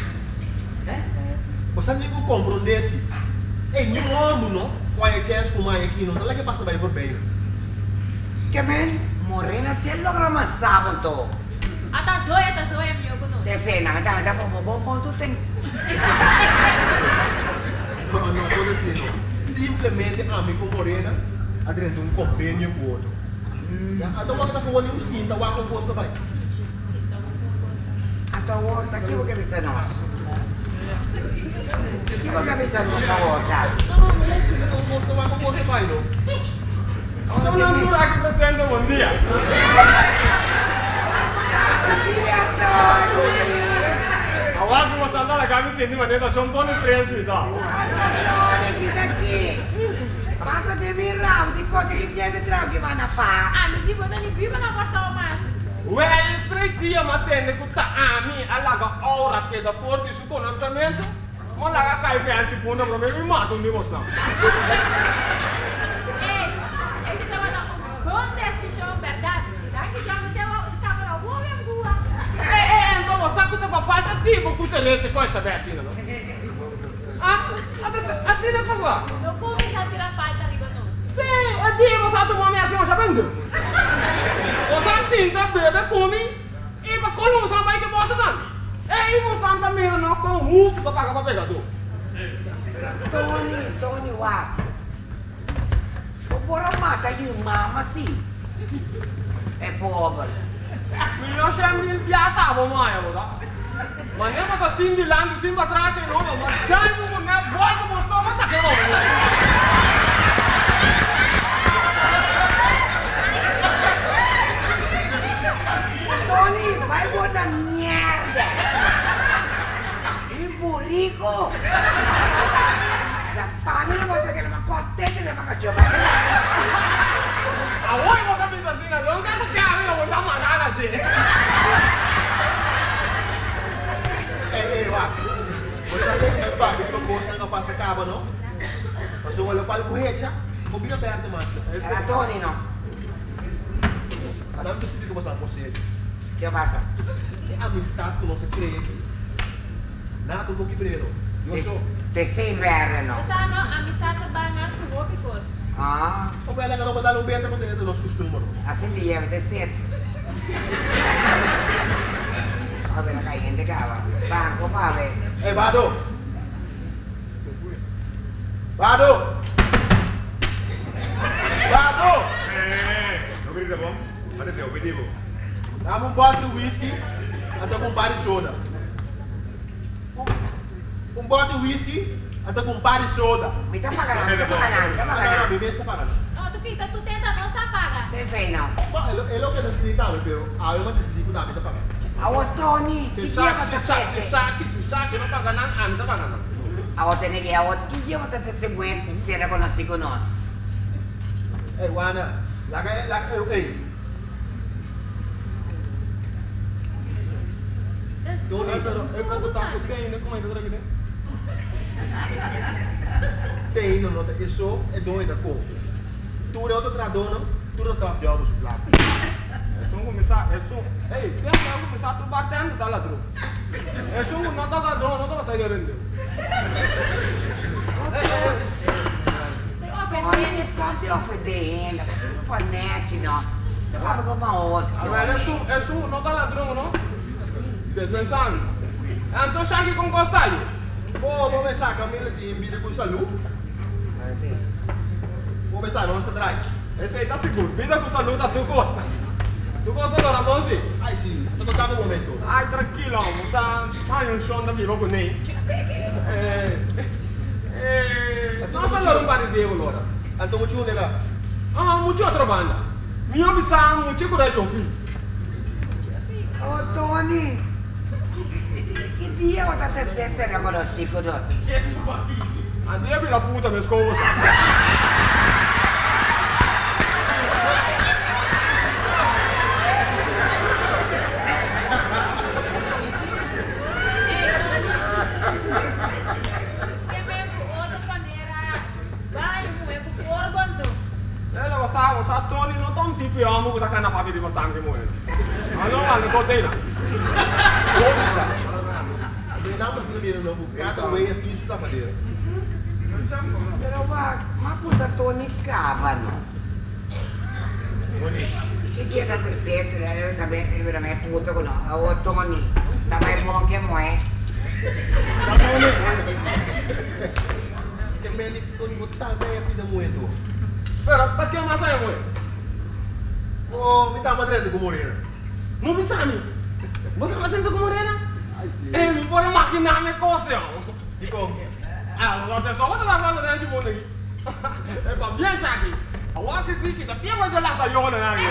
Bo sa tin ku komprondé si. Ey, niun hòmber no ku haña chèns ku maña aki no ta laga e pasa bai forbei no. Ke men Morena si a logra masá bo anto. Ata Zoya ta Zoya mihó ku nos. Te nan ta meta bo bo bon tu ten. No, no, no ta asina no. Simplemente ami ku Morena a drenta un kombenio ku otro. Ya, ata wak ta pone un sinta wak un kos ta bai. Anto awor ta ki bo ke bisa nos? Ki bo ke bisa nos awor, Shaki? No, no, no, sinta un kos ta wak un kos ta bai no. Shon nan tur aki presente bon dia. Dia Tony! Awor ku bo ta laga mi sinti manera ta Shon Tony Prins mi ta. Shon Tony si ta aki. Pasa den mi rabo di kote ki biente trao ki manda pa. Ami di bo ta ni biba na Kòrsou mas. Wel, frei dia m'a tende ku ta ami a laga Aura keda for di su konosementu, m'a laga kai vènchi punda promé mi mata un di bosnan. Ey, esei tabata un bon desishon, bèrdat? Danki Dios mi sewa un skapa na wowe angua. Ey, ey, anto bo sa ku ta pa falta di bo ku Teresa ku Elizabeth asina, no? Ah, asina kos la? No kuminsá tira falta riba nos. Sí, e dia bo sa tuma mi hasi masha bende. Bo sa sinta bebe ku mi i pa kolmo bo sa bai ke boso nan. Ei bosnan ta mira no kon hustu ta paga pa pekadó. Tony, Tony wak. Bo por a mata yu mama si. E pober. Mi no shen mil bia ta bo maya bo sa. Manera bo ta sin dilanti sin patras ei no no ma dal bo ku nèt bòlta bo stoma saka e robo. Tony bai bo na mierda. Mi burico. Na pami no bo saka na kortete na baka chopa. Awor bo ta bisa asina longa ku kami lo bo ta mara na dje. Ey, ey, wak. Bo sa ke e papia riba kosnan a pasa kaba, no? Pasobra lokual ku hecha, bo bira berde mas. Era Tony, no? Adam ta sinti ku bo sa kos serio. Ke pasa? E amistat ku nos a krea aki, nada un poki brero. Dios so. Te sin berde, no? Bo sa, no? Amistat ta bai mas ku hopi kos. Ah. O bela ka no bo dal un beta pa tene ta nos kustumber, no? Asi lieve te set. A bira cayente caba. Banco pa be. Ey, Bado! Bado! Bado! Eh, no grita bon. Manda te obedi bo. Dame un bote di whisky anto ku un par di soda. Un bote di whisky anto ku un par di soda. Mi ta paga nan, mi ta paga nan, mi ta paga nan. No, no, mi mes ta paga nan. No, tu kisa tu tenta nos ta paga. P'esei no. Bo, e loke ta sinti tambe, pero awe mi a disidí ku tambe ta paga. Awor Tony, ki dia bo ta trese? Si sa ki, si sa ki no paga nan, ami ta paga nan. Awor tene ki, awor ki dia bo ta trese buen sera konosí ku nos? Ey, Juana, laga e, laga, ey. Tony, Pero e koko ta ku teine, kon e ta traki den? Teine no ta eso, e doño ta konfia. Tur e otro trahadónan, tur ta tòp di òf su plaka. Esun ku mi sa, esun, ey, den ku mi sa tur bartender ta ladron. Esun ku no ta ladron no ta sa yora hende. Tony, stòp di ofendé hende, pasobra bo pa nèchi no, ta papia ku maos, Tony. Awel, esun, esun ku no ta ladron no, despensa mi. Anto shaki kon kosta yo? Bo, bo mester sa kaminda tin bida ku salú. Bo pensá nos ta drai. Esei ta sigur. Bida ku salú ta tur kos. Tur kos ta lora bon si. Ai si, ta konta ku bo mes tur. Ai trankilo, bo sa haña un shon ta biba kuné. Nos a lora un par di dia ku lora. Anto muchu unda era? Ah, muchu otro banda. Mi a bisa muchu ku rashon fi. Oh Tony, ki dia bo ta tercer sera konosí ku nos? Anto ya bira puta mes kon bo sa. Ke men ku otro panera bai muhe ku forbo anto. Ela bo sa, bo sa Tony no ta un tipo di homber ku ta kana papia riba sangre muhe. Ano anda kote na. Bo bisa. Den nan presenta bira no ku kada wea tin su tapadera. Pero wak, ma ku ta Tony kaba no. Tony. Si dia ta tercer, el a sabe, el bira me puta ku no. Awo Tony, ta bai bon ke muhe. Tony. Ke meli Tony bo tambe a pida muhe to. Pero ta ken mas a e muhe? Oh, mi tamba drenta ku Morena. No bisa mi. Bo tamba drenta ku Morena? Ai si. Eh, mi por imaginá mi kos yo. Dikon? Ah, no te solo ta hablando den chi mundo aki. E pa bien esaki. Awor ki si kita bien bo la sayona nan aki.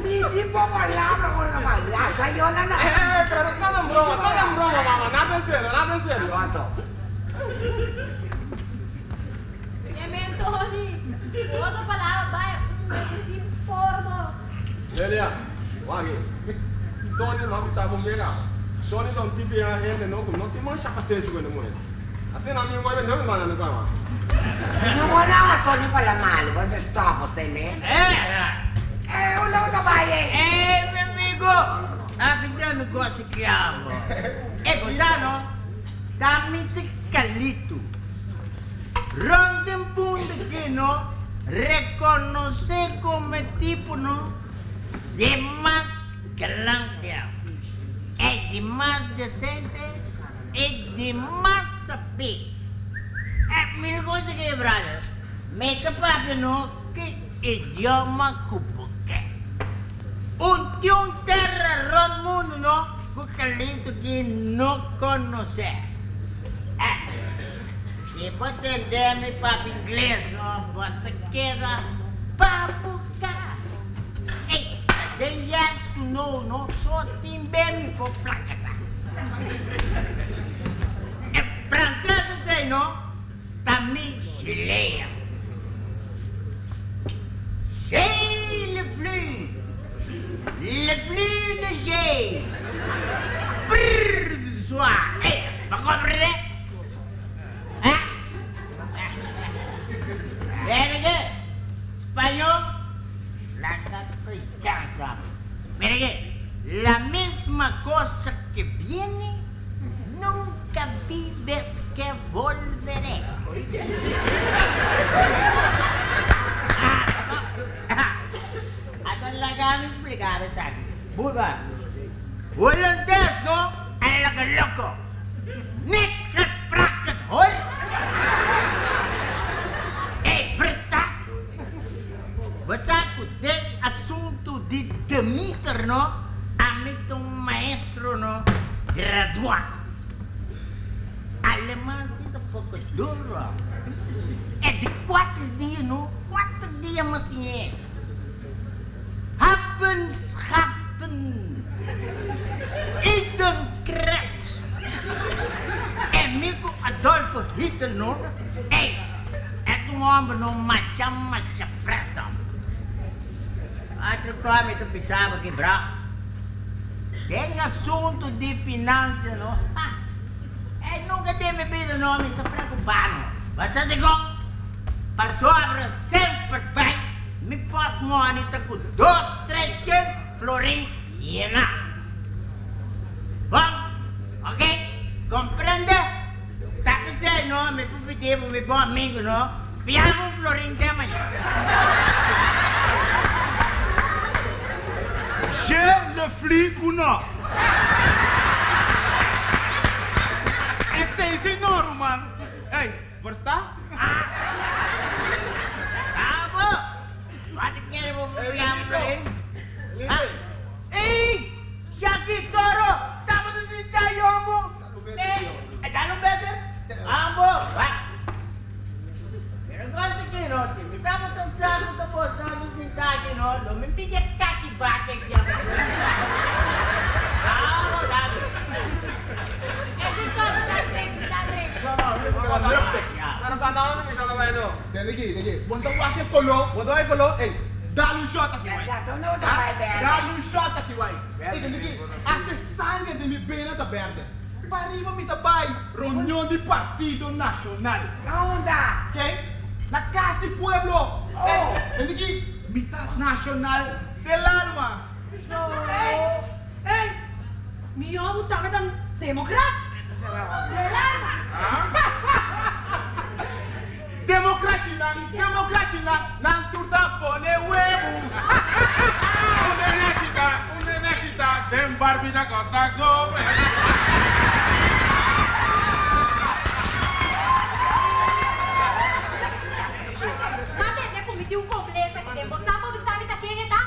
Mi di bo palabra ora ta pa la sayona nan. Eh, pero todo en broma, todo en broma, mama. Nada en serio, nada en serio. Aguanto. Amen Tony. Ku otro palabra bai un webu sin forma. Lelia, wak aki. Tony no a bisa bo mira. Tony ta un tipo di hende no ku no tin masha pasenshi ku hende muhé. Asina mi wou bende mi manda mi kama. Si no bo lawa Tony pa la malu, bo sa stop bo tende. Eh, unda bo ta bai ei? Eh, mi amigo, aki ta negoshi kiabo. Eh, bo sa no? Ta mi ta Calito. Rond den punto ki no reconoce como e tipo no di mas galante, e di mas decente e di mas sabí. E mira cosa ki brother, mi ta papia no ki idioma ku bo ke. Un tin un terra rond mundo no ku Calito ki no conoce. E. Si bo tende mi papia ingles no, bo ta keda babuká. Ey, ta den yes ku no no so tin be mi por frakasá. E franses esei no ta mi gilea. J'ai le flux, le flux léger, brrr de soie. Ey, bo komprende? Mira ke, spañó, laga frikansa. Mira ke, la misma cosa que viene, nunca vives que volveré. Anto laga mi splika bo esaki. Buga, Holandes no, a laga loko. Niks gespraken hoor! Ey versta? Bo sa cu den asunto di Demeter no, ami ta un maestro no gradua. Aleman si ta poco duro. E di cuater dia no, cuater dia mi a siñ'e. Habbenschaften, Idenkret. E mi ku Adolfo Hitler no, ey, e ta un homber no masha masha freto. Otro kos mi ta bisa bo aki bro, den asunto di financia no, ha, ey nunca den mi bida no mi sa preocupa no. Bo sa dikon? Pasobra semper bai mi portmoni ta ku dos trechen florin yena. Bon, ok, comprende? Ta p'esei no mi por pidi bo mi bon amigo no fiami un florin te mañana. Je le fli ku no. Esei si no, ruman. Ey, versta? Bravo! Wat kere bo. no, lo mi pidi e kaki bate aki abajo. Abo dame. Pero ta na unda mi shon a bai no. Tende aki, tende aki. Bo ta wak e koló, bo ta wak e koló, ey, dal un shot aki, wais. Dal un shot aki, wais. Ey, tende aki, hasta e sanger den mi bena ta berde. Pariba mi ta bai reunion di Partido Nacional. Na unda? Key? Na Cas di Pueblo. Ey, tende aki, mi ta nacional del alma. Ey, ey, mi omo tambe ta un democrat. Del alma. Democrachinan, democrachinan, nan tur ta pone webu. Un neneshita, un neneshita, den Barbie ta kosta gome. Ma tende ku mi tin un komplesa aki den bo. Sa bo bisa mi ta ken e ta?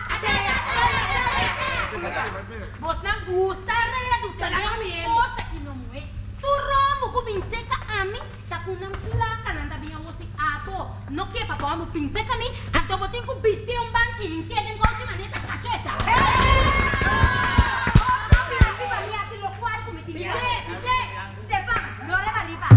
Bosnan gusta redu te den kos aki no muhé. Tur rombo ku bin seka ami Ta ku nan plaka nan ta bin a wosi abo no ke pa bo amo pinsa ka mi anto bo tin ku bisti un banchi hinke den kouchi manera ta kacho e ta. No bira riba mi hasi lokual ku mi tin bisé bisé Stefan no reba riba.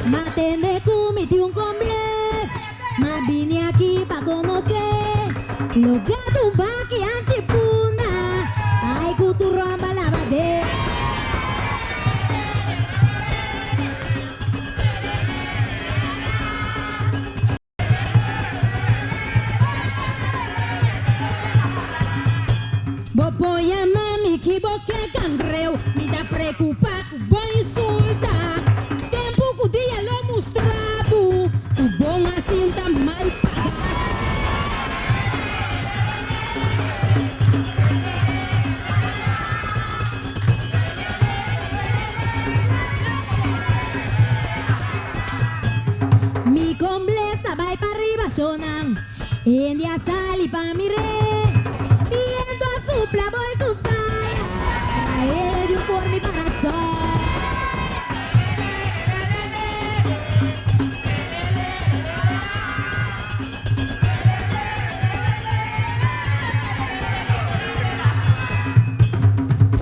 Ma tende ku mi tin un kombles. Ma bini aki pa konosé. Loke tu baki anchi punda. Ai ku tu romba labadé. Bo por yama mi ki bo ke kangreu, mi ta preocupa ku bo insulta. Tempu ku dia lo mustra bo ku bon asin ta mal paga. Mi kombles ta bai pa riba shownan. Hende a sali pa mir'é. Biento a supla boy su saya. Trae di un for mi parasol.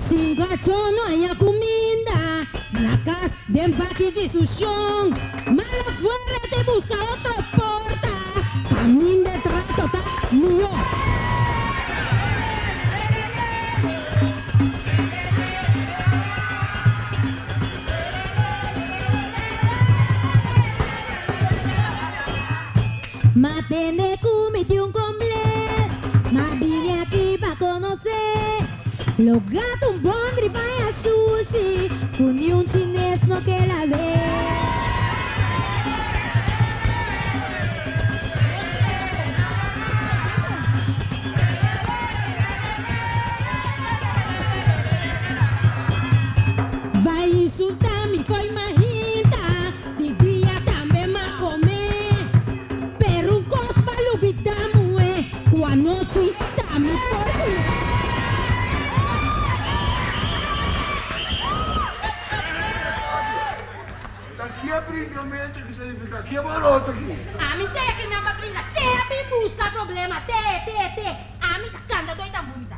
Sin gacho no haña kuminda na kas den baki di su shon. Mala fuerte buska otro porta. Caminda e trato ta mihó. Ma tende cu mi tin un combles, ma bini aki pa conoce. Lo gato un bon riba sushi, cu ni un chines no keda be. Bai insulta mi fo'i mahinta, di dia tambe m'a come. Pero un cos pa lubida muhe, cu anochi ta mi por cu. Ta ke bringamento ki ta nifica ke baroto aki? Ami te ke nan pa bringa te a bin busca problema te te te ami ta canta doi tambú mi ta.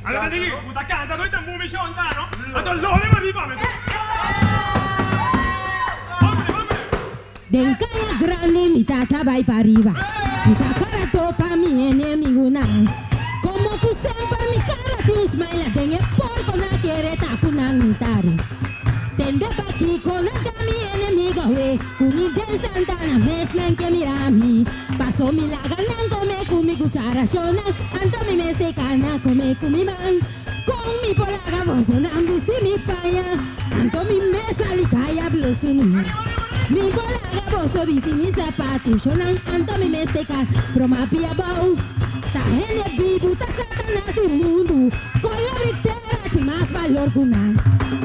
Ala ta digi ku ta canta doi tambú mi shon ta no anto lole pa riba mi ta. Den kaya grandi mi tata bai pa riba mi sa kara topa mi enemigunan komo ku semper mi kara tin un smile den e porko nan kere ta ku nan mi ta ri tende pakiko nan ta mi enemigo we ku mi den Santana mes nan ke mira mi paso mi laga nan kome ku mi kuchara shonan anto mi mester kana kome ku mi man kon mi por laga boso nan bisti mi paña anto mi mes sali kaya blusu mi. Mi por laga boso bisti mi sapatu, shonan anto mi mester ka broma pia bou. Ta hende bibu, ta Satanas di mundu, kolebra i tera tin mas balor ku nan.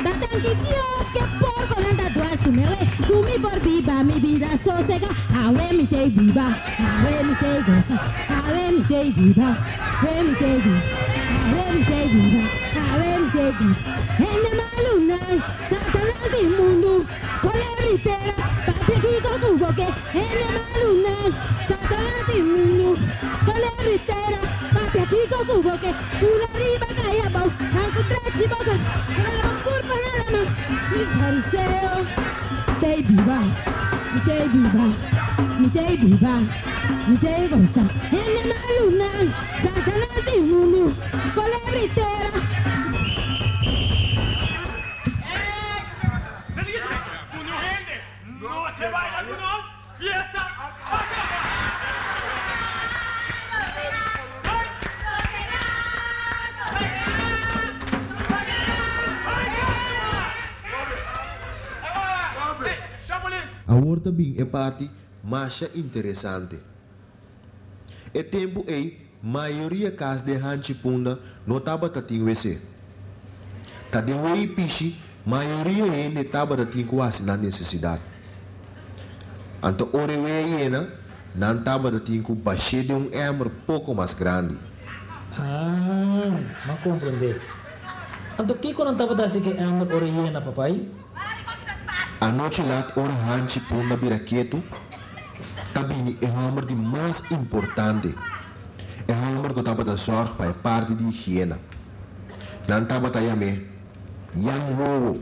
Ta danki Dios ke porkonan ta dwars ku mi awe, ku mi por biba mi bida sosega. Awe mi t'ei biba, awe mi t'ei gosa, awe mi t'ei biba, awe mi t'ei gosa, awe mi t'ei biba, awe mi t'ei gosa. Hende malunan, Satanas di mundu. Kolebra i tera, papia kiko ku bo ke hende malunan. Satanas di mundu. Kolebra i tera, papia kiko ku bo ke kula riba kai abou. Nan ku drechi boka, nan bo kurpa na lama. Mi fariseo, t'ei biba, mi t'ei biba, mi t'ei biba, mi t'ei gosa. Hende malunan, Satanas di mundu. Kolebra i tera. Awor ta bin e parti masha interesante. E tempu ei mayoria kas den Hanchi Punda no tabata tin wc. Ta den wei pishi mayoria hende tabata tin ku hasi nan nesesidat. Anto ora e wei a yena, nan tabata tin ku bash'é den un èmer poko mas grandi. Ah, m'a komprendé. Anto kiko nan tabata hasi ku e èmer ora e yena, papai? Anochi lat ora Hanchi Punda bira ketu, ta bini e hòmber di mas importante, e hòmber ku tabata zòrg pa e parti di higiena. Nan tabata yam'é Jan Wowo.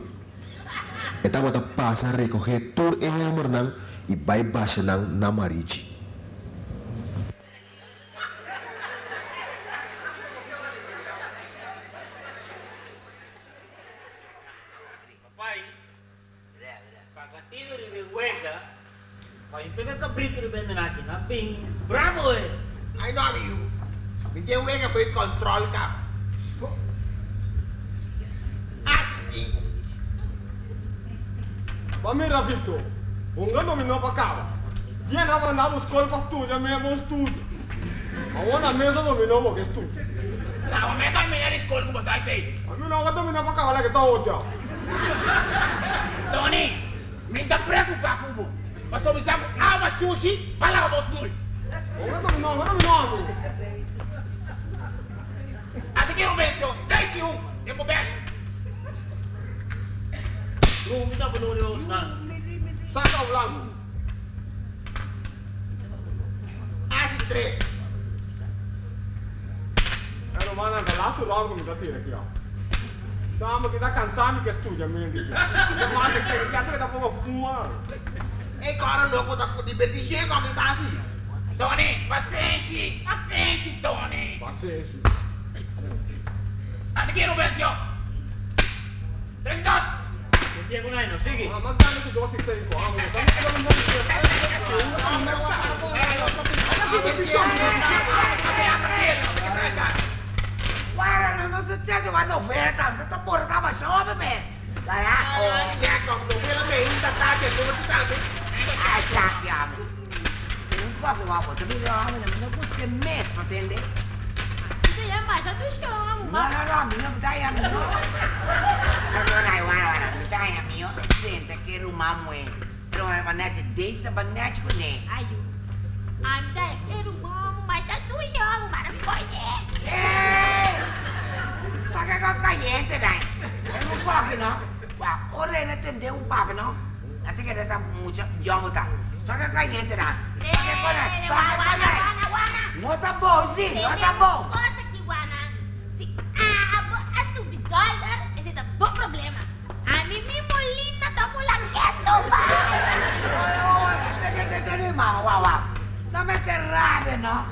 E tabata pasa rekohé tur e hòmbernan i bai basha nan na Marichi. Paga tino riba e wega, pa mi pega cabrito riba e nraki na bin bravo e. Ay no amigo, mi tin e wega bay control caba. Asi sinku. Ba mira Vito, hunga dominó pa caba. Bien a manda bo scol pa studia me bon studia. Awor na mesa dominó bo ke studia. Na bo me domina di scol cu bo sa esey. Ami no ka domina pa caba lake ta odia. Tony, mi ta preocupa cu bo, pasobra mi sa cu awa shushi pa laba bo smul. Ata ki Rubencio, seis i un, den bo besh. Ru, mi ta balor e osnan. Saca blanco. Asi tres. E rumannan ta laatste round cu mi ta tira aki awe. Sama ki ta cansa mi ke studia mente ki. Ke mas e ke ke ta poko fuma. E cara loco ta diverti shen con mi ta hasi. Tony, pasenshi, pasenshi Tony. Pasenshi. Ata ki Rubencio. Tres y dos. No tiene con no, sigui. Ah, mas grande ku dos y seis ko. Ah, Guarda, no, no, se se va novela, ta, se ta por ta ba show be. Carajo. Ay, chaki amo. Un poco guapo, te mira, amo, no me gusta mes, ¿me entiende? No, no, no, mi no ta ya mi no. No, no, no, guarda, guarda, mi ta ya mi no. Senta ke ruman muhé. Pero banete, deze ta banete kuné. Ayu. Anda e ruman mu mata tuyo mu mara mi boye. Ey! Toka ko kayente dai. E un poki no. Wa ora e na tende un papia no. Na ta keda ta mucha yongo ta. Toka kayente dai. Toka kone, toka kone. No ta bon si, no ta bon. Cosa ki wana si abo a subi zolder ese ta bo problema. Ami mi molina ta mula ketu bai. Mama wawa no mester rabia no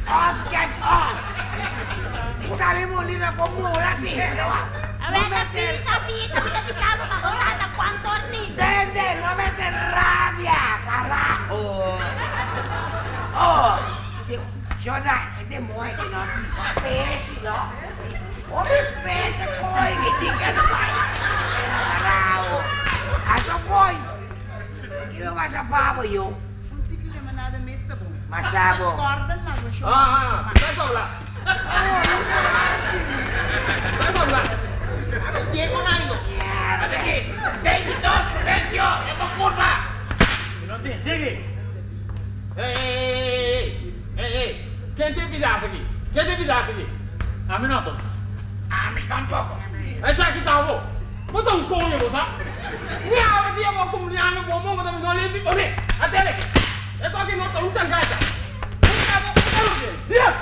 os kent os ta mi molina por mula si no mester Bisa bisa mi ta bisa bo pa bo sa ta cuanto tin. Tende no mester rabia carajo oh si Jona e demoño aki no peshi no. Hopi spesha koe mi tin ke ta bai. Carajo. Ato koe. Kico pasa pa bo, yu? Un tiki limonada mes ta bon. Masha bo. Corda laga show Ah, ah, ah. Dobla. Dobla. Diego Naino. Aquí. 6-2, silencio. Es por culpa. No tin, sigui. Ey, ey, ey, ey, ey, ey, ey. Ken tin pidas aki? Ken tin pidas aki? Ami no to. Ami tampoco. Esaki ta bo. Bo ta un coño bo sa. Ni awe dia bo cumpleaños bo mongo ta mi no limpi pone. Atele. E cos aki no ta un changacha. Un cabo un cabo bien. Dies.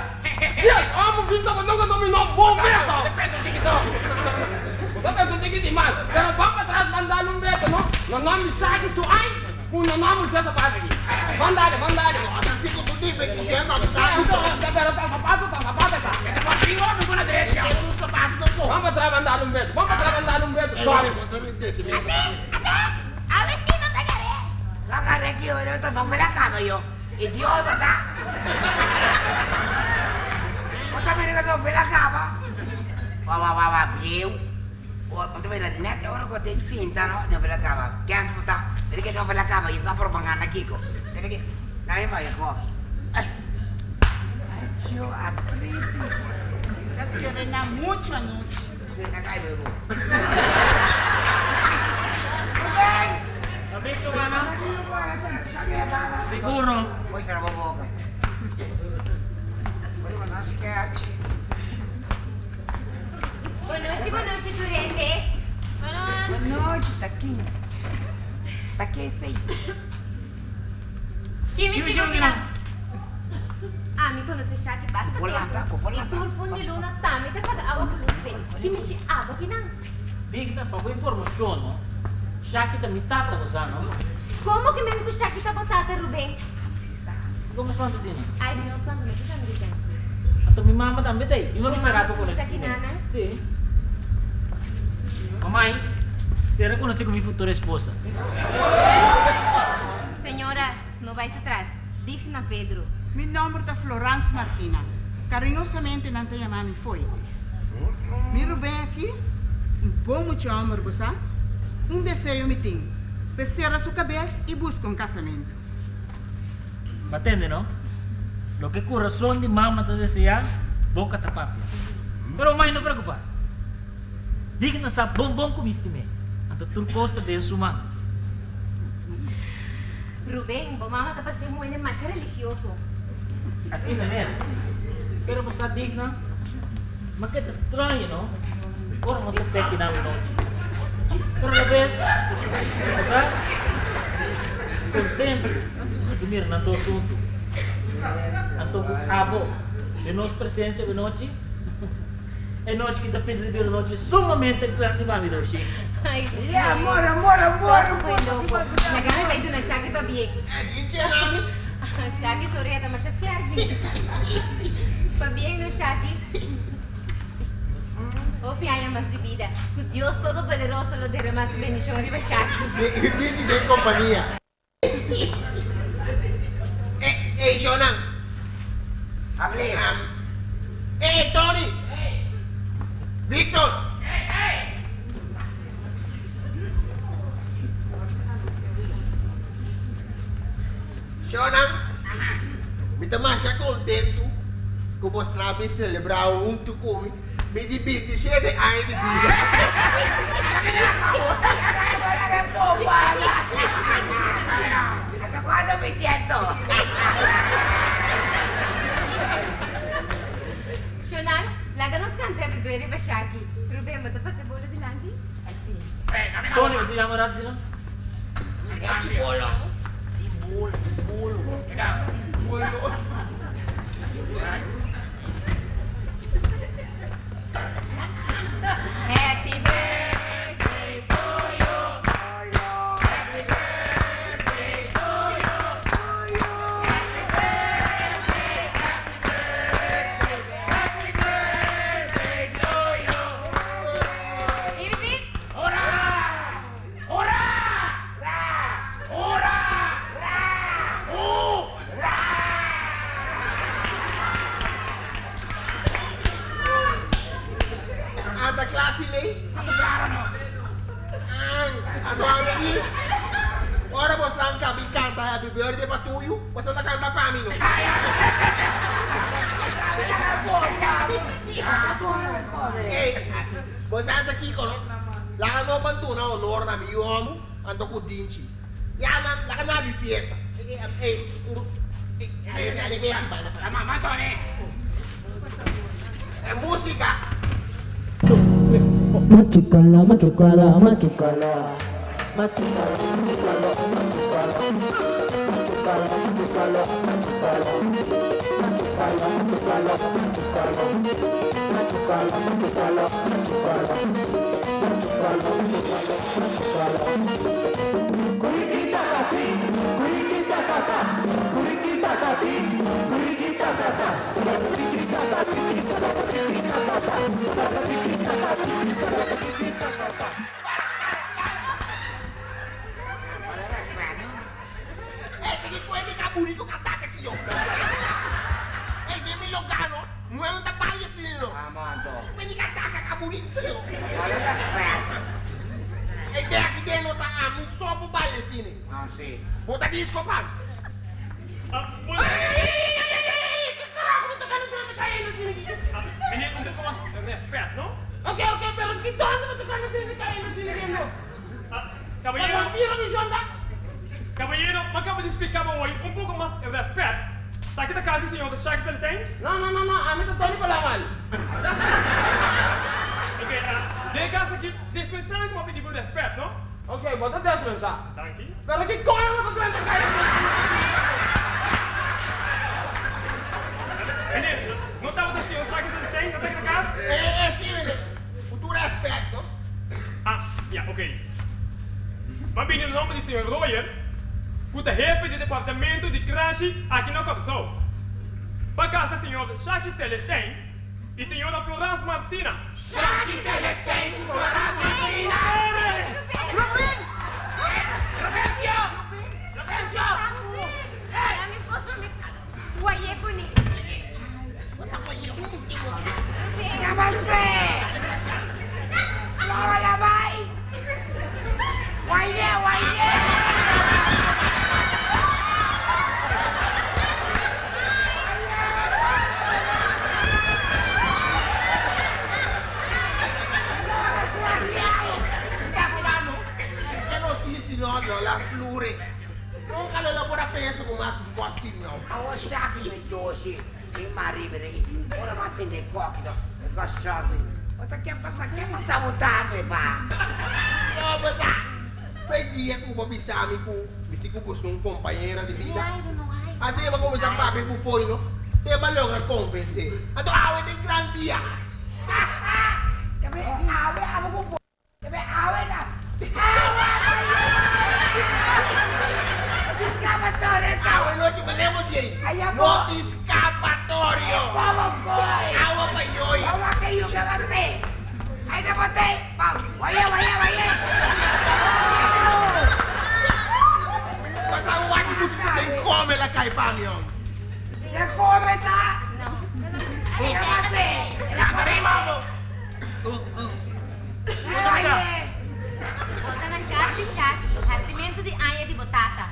Dies. Amo binta bo no no mi no bo mesa. Bo ta pensa un tiki so. Bo ta pensa un tiki di mal. Pero ban patras ban dal un beto no. No no mi saki su ay. Cu no no mucha zapato aki. Ban dale ban dale. No ta si cu tu di bendiciendo mi saki so. Pero ta zapato ta zapato ta. E ta por riba mi por la derecha. E un zapato ta por. Ban patras ban dal un beto. Ban patras ban dal un beto. Ey mi bo ta drecha mi Ate ate. Awe si no ta gare. No gare ki ora ta no fela cama yo. Idiota ta. Bo ta mira cu no fela cama. Wa wa wa wa bieu. Bo ta mira net ora cu te sinta no no fela cama. Kens bo ta. Tene ke no fela cama yo ka propaganda kiko. Tene ke na mi paga koki. Ay. Ay yo artritis. Ta serena mucho anochi. Se ta cay bebo. Rubén! Amigo, mama. Sigur no. Voy cerrar bo boca. Voy mandar sketch. Bonochi, bonochi tur hende. Bonochi, ta kin? Ta ken esei? Kimi shi mira. Ami conoce Shaki basta tempo. Y tur fun di luna tambe ta paga awa cu luz p'e. Kimi shi abo kinan? Digna, pa bo informacion no, Shaki ta mi tata bo sa no? Como ki men cu Shaki ta bo tata Ruben? Como spanta asina? Ay mi no spanta no kita mi di pensa. Anto mi mama tambe ta ey. Mi mama bisa rato Bo mama ta kinanan? Si. Mamai, sera conoci cu mi futura esposa. Señora, no bai su tras. Digna Pedro. Mi nomber ta Florence Martina. Cariñosamente nan ta yama mi Foy. Mi Ruben aki, un bon mucha homber, bo sa. Un deseo mi tin, p'e cera su cabes y busca un casamento. Bo a tende, no? Loke curason di mama ta desea, boca ta papia. Pero mai no preocupa. Digna sa bon bon cu mi stim'é, anto tur cos ta den su man. Ruben, bo mama ta parse un hende masha religioso. Asina mes. Pero bo sa Digna, ma ke ta straño no, ora no ta peki nan anochi. Pero a la bes, bo sa, contento di mira nan dos hunto. Anto cu abo den nos presencia anochi. E nochi ki ta pinta di bira un nochi sumamente grandi pa mi Roshi. Ay, Yeah, amor, amor, amor, Stop amor. koe loko. Laga mi bai duna Shaki pabien. Shaki su oreha ta masha skerpi. Pabien no Shaki. Hopi aña mas di bida. Ku Dios Todopoderoso lo derama su bendishon riba Shaki. Digi den kompania. Ey, shownan. Hable. Ey, Tony. Victor. Shownan, mi ta masha kontentu ku bos traha mi selebrá huntu ku mi. Mi di bintishete aña di bida. Hasta cuando mi siento? Shonan, laga nos canta happy birthday pa Shaki. Ruben, bo ta pasa e bolo dilanti? Tony, bo ta yama rato si no? Happy birthday to you. Happy birthday to you. Happy birthday, happy birthday, happy birthday to you. Hip hip. Hurra! Hurra! kanta happy birthday pa tuyu, boso ta kanta pa mi no. Ey, bo sa sa kiko no? Laga no ban duna honor na mi yu homu, anto ku Dinchi. Ya nan, laga nan abi fiesta. Ey, ale mesi banda. E música. Machucala, machucala, machucala. Machucala, machucala, machucala. Machucala, machucala, machucala. Machucala, machucala, machucala. Machucala, machucala, machucala. Machucala, machucala, machucala. Kurikitakati, kurikitakata, kurikitakati, kurikitakata. Ey, mi di koe mi ka burito ka taka ki yo. Ey, den mi logá no, muhé no ta balia asina no. Koe mi ka taka ka burito ki yo. Ey, den aki den no ta ami so por balia asina. Bo ta disco pa mi. Caballero, caballero, mi a caba di splica bo hoy un poco mas respet. Ta aki ta casa di señor Shaki Celestijn? No, no, no, no, ami ta Tony Colamal. Ok, den e casa aki dispensá mi ku mi a pidi bo respet, no? Ok, bo ta despensa. Danki. Pero ki coño bo ta drenta caya aki? Meneer, no tabata señor Shaki Celestijn no ta aki na cas? Eh, eh, si meneer. Cu tur respet, no? Ah, ya, ok. M'a bini na nomber di señor Royer, cu ta hefe di departamento di Krashi aki na Curaçao, pa casa señor Shaki Celestijn y señora Florence Martina. Shaki Celestijn y Florence Martina! Rubin! Robencio! Robencio! Dame cos pa mi swaye cune. Namaste! Lola bai! Waye, waye! Ta sano e noticia no Lola Flure. Nunca lo lo por a pensa cu mas un cos asina no. Awo shaki mi doshi i mari mi rei ora mi a tende koki no mi ko shock mi bo ta ke pasa ke pasa bo tambe ba. No bo sa fe dia cu bo bisa mi cu mi tin cu busca un compañera di bida asina mi a cuminsa papia cu foy no te mi a logra convence anto awe ta e gran dia. Awe awe cu bo. Ebe awe ta awa pa ye! No tin skapatorio ta. Awe nochi manera bo djei. No tin skapatorio. Bobo boy. Awa pa yoi. Awa ke yu ke ba se. Ai ta bote. Pam. Waye waye waye. Pasa wak muchu ku den kome la kai pa mi hom. Den kome ta. Ke ba se. Bota na kas di Shashki, hasimentu di aña di bo tata.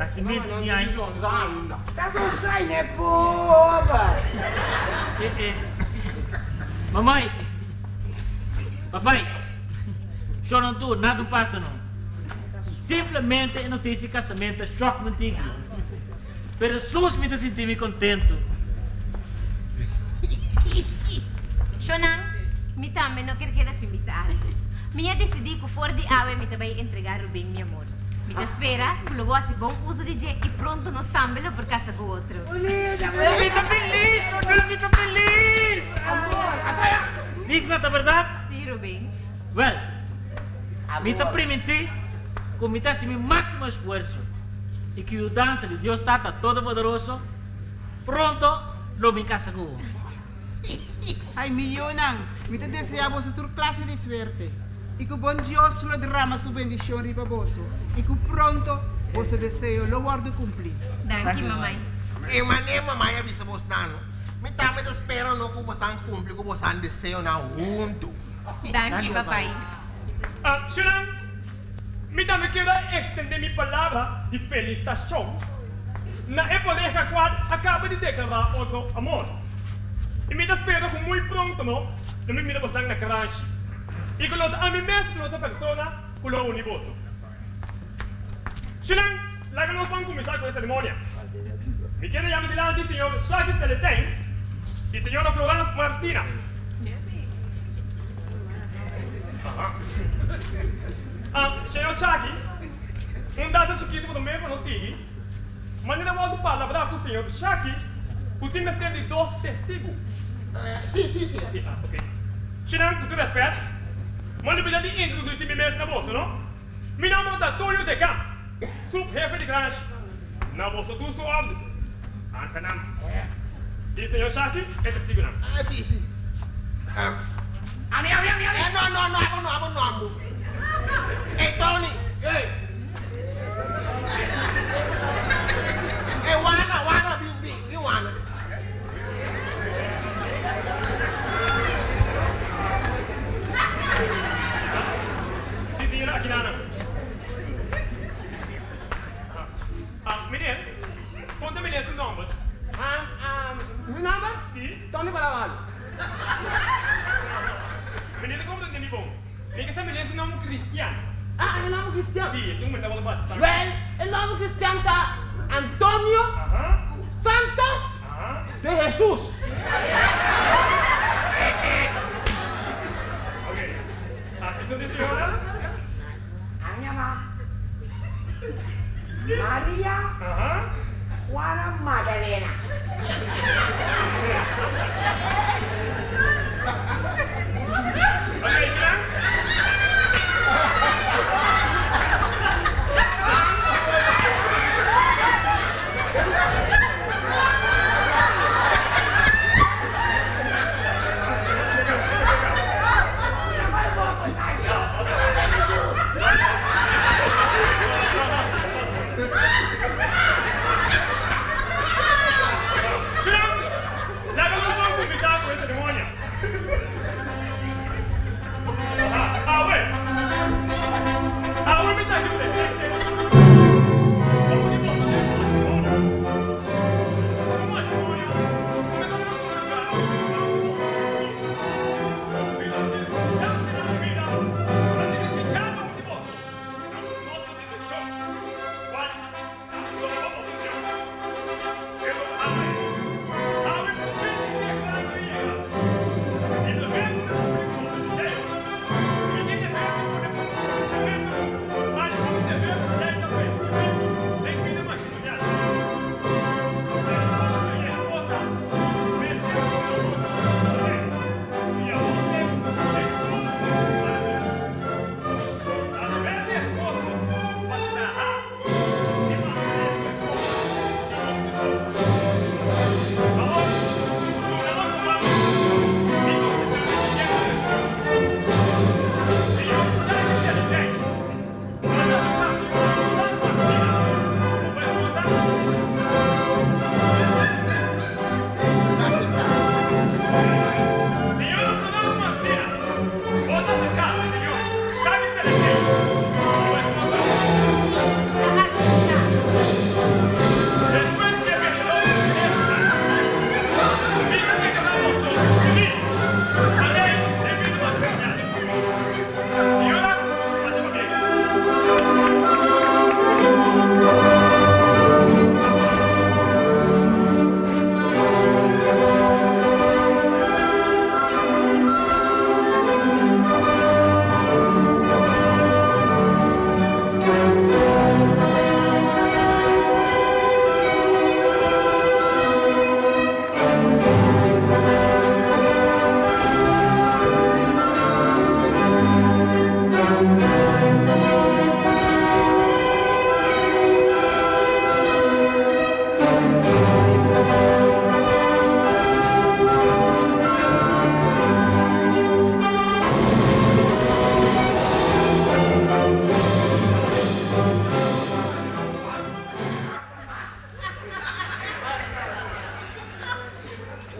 Hasimentu di aña. Ta so kleine pober. Mamai, papai, shor nan tur, nada un pasa no. Simplemente e noticia di casamento a shock mi un tiki. Pero sus mi ta sinti mi kontentu. Shonan, mi tambe no kier keda sin bisa algu. Mi a disidí ku for di awe mi ta bai entregá Ruben mi amor. Mi ta spera ku lo bo hasi bon uso di dje i pronto nos tambe lo por kasa ku otro. Mi ta felis, Shonan, mi ta felis! Digna, ta bèrdat? Sí, Ruben. Wèl, mi ta primintí ku mi ta hasi mi máksimo esfuerso. i ku yudansa di Dios Tata Todopoderoso, pronto lo mi kasa ku bo. Ai, mi yunan, mi ta deseá boso tur klase di suerte, i ku bon Dios lo drama su bendishon riba boso, i ku pronto boso deseo lo wòrdu kumplí. Danki, mamai. E manera mamai a bisa bosnan, mi tambe ta spera no ku bosan kumpli ku bosan deseonan huntu. Danki, papai. Shunan! Mi tambe kier a extende mi palabra di felicitacion na e pareha cual a caba di declara otro amor. Y mi ta spera cu muy pronto no lo mi mira bosan na Kranshi y cu lo ta ami mes cu lo ta persona cu lo uni boso. Shinan, laga nos ban cuminsa cu e ceremonia. Mi kier a yama dilanti señor Shaki Celestijn y señora Florence Martina. Ah, señor Shaki, un dato chikito ku ta mei pa nos sigui. Manera wòrdu palabrá ku señor Shaki ku tin mester di dos testigu. Sí, sí, sí. Sí, ah, ok. Shinan, ku tur rèspèt, mi a lubidá di introdusí mi mes na boso, no? Mi nòmber ta Toyo de Camps, subhefe di Kranshi. Na boso tur su òrdu. Ankanan. Sí, señor Shaki, e testigunan. Ah, sí, sí. Ami, ami, ami, ami. Eh, no, no, no, abo no, abo no, abo. Ey, Tony, ey. Ey, Wana, Wana, bin, bin, bin, Wana. Sí, señora, aki nan. Ah, meneer, konta meneer su nomber. Ah, ah, mi nomber? Sí. Tony Balabalo. Meneer ta comprende mi bon. Mi ke sa meneer su nomber cristian. Ah, mi nomber cristian? Sí, esun mi tabata batisa. Wel, e nomber cristian ta Antonio Santos de Jesus. Ok. Ah, esun di señora? A mi ama Maria Juana Magdalena. Trump, laga nos ban kuminsá ku e seremonia. Awe, awe mi ta aki presente pa pone boso den matrimonio. Un matrimonio ku mester a kuminsá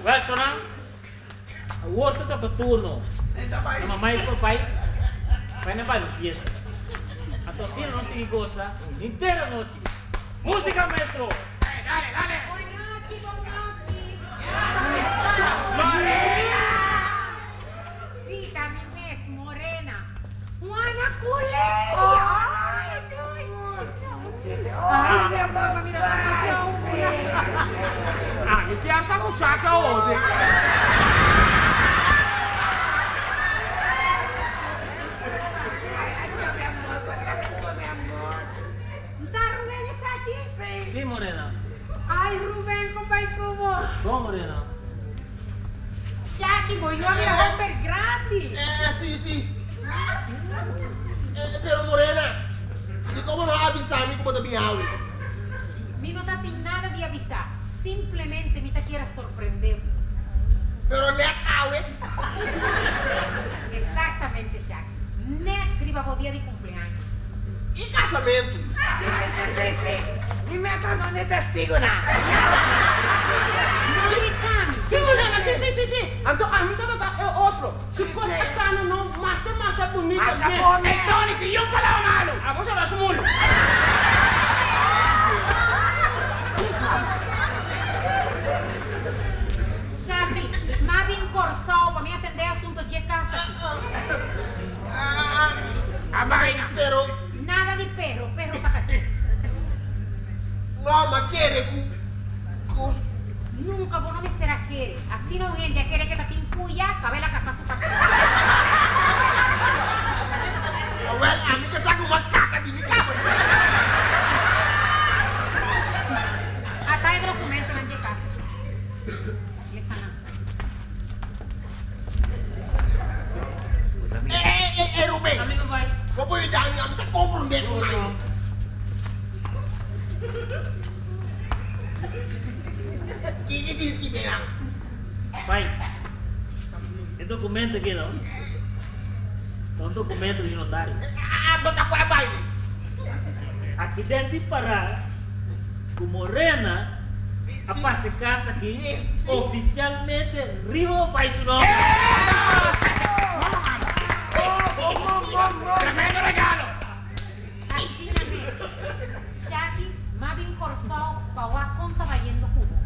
Wel Sonan, awor ta toca turno na mamá y papá pa nan bai un fiesta. Anto. Anto asina nos sigui gosa henter anochi. Música, maestro! Dale, dale! Bon nochi, bon nochi! Morena! Sí, ta mi mes, Morena. Juana Culeria! Ay, Dios! Ay, mi amor, ma mira con mucha Ah, mi kier ta cu Shaka ode. Nta Ruben esaki? Sí. Sí, Morena. Ay, Ruben, con bai cu bo? Bon, Morena. Shaki, bo yu a bira homber grandi. Eh, sí, sí. Eh, pero Morena, dikon bo no a avisa mi ku bo ta bin awe? Mi no ta tin nada di avisa, simplemente mi ta kier a sorprende bo. Pero net awe? Exactamente, Shaki. Net riba bo dia di cumpleaños. I casamentu. Sí, sí, sí, sí, sí. Mi meta no n'e testigonan. No bisa mi. Sí, Morena, sí, sí, sí, sí. Anto ami tabata e otro. Su cos a cana no masha masha bunita Masha mes. bon mes. Ey Tony, si yo palabra malo, abo sa rasu mulu. Shaki, m'a bin Kòrsou pa mi atendé asunto dje kas aki. A baina. Pero. Nada di pero, pero ta kachó. No, m'a kere ku, ku. Nunka bo no mester a kere. Asina un hende a kere ke ta tin puya, kabel a kaka su karson. Awel, ami ke sa ku m'a kaka di mi kaba. Ata e dokumentonan dje kas aki. Lesa nan. E, e, e, Ruben. Amigo bai. Bo por yuda mi, ami ta komprondé ku nan. Kiki tin skibi nan? Pai, e documento aki no ta un documento di notario. Ah, bo ta kua baile? Aki den tin pará ku Morena a pasa e kas aki oficialmente riba bo pai su nomber. Tremendo regalo! Asina mes. Shaki, m'a bin Kòrsou pa wak kon ta bayendo ku bo.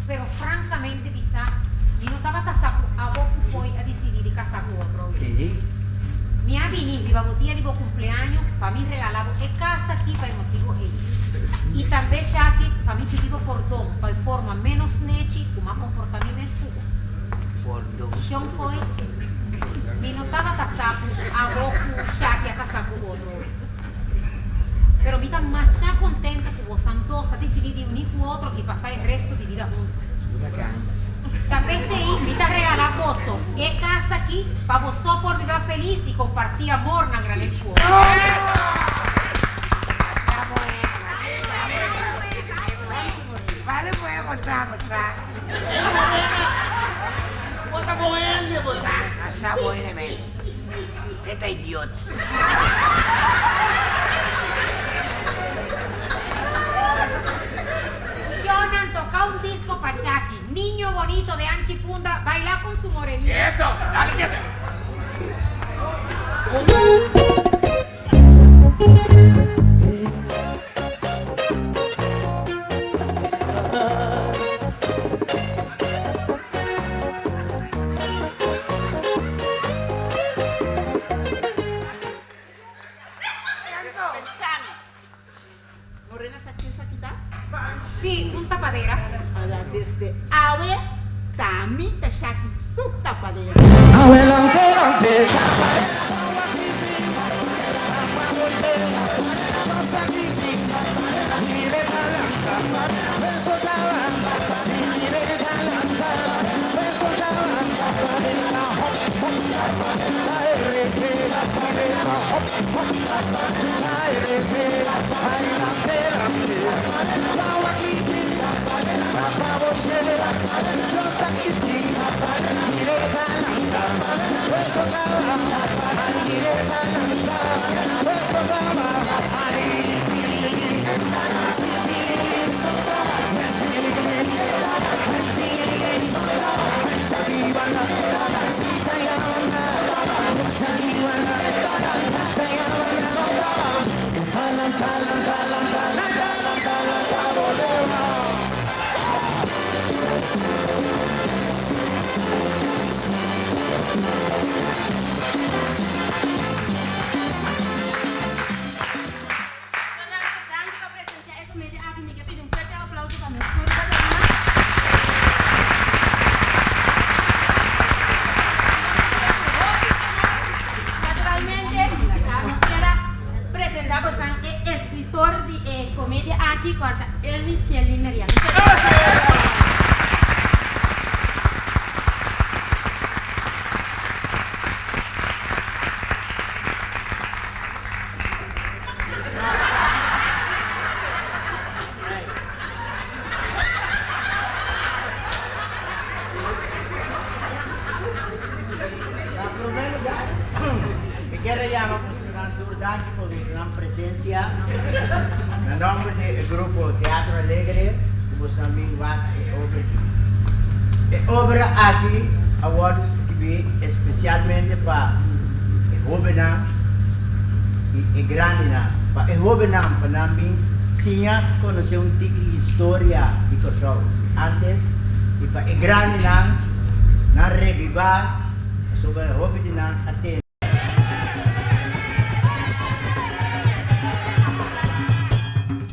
Pero frankamente bisá, mi no tabata sa ku abo ku Foy a disidí di kasá ku otro awe. Mi a bini riba bo dia di bo kumpleaño pa mi regalá bo e kas aki pa e motibu ei. I tambe, Shaki, pa mi pidi bo pordon pa e forma ménos nechi ku m'a komportá mi mes ku bo. Shon Foy, Mi no tabata sa ku abo ku Shaki a kasá ku otro awe. Pero mi ta masha kontento ku bosan dos a disidí di uní ku otro i pasá e resto di bida huntu. Ta p'esei mi ta regalá boso e kas akí pa boso por biba felis i kompartí amor na grané ku otro. Te ta idiot. Shonan toca un disco pa Shaki, Niño bonito de Anchi Punda baila con su morenita. Eso, dale empieza. Pensami. Morena sa ken sa kita? Sí, un tapadera. Ala desde awe ta mi ta Shaki su tapadera. komedia aki kòrta Ernie, Chelly, Merian. Muchas gracias. Na promé lugá, mi kier a yama bosonan tur danki pa bosonan presensia. Na nòmber di e grupo Teatro Alegre ku bosonan bin wak e obra aki. E obra aki a wòrdu skibí espesialmente pa e hóbennan i e grandinan. Pa e hóbennan pa nan bin siña konosé un tiki historia di Kòrsou di ántes i pa e grandinan nan rebibá pasobra hopi di nan a tende.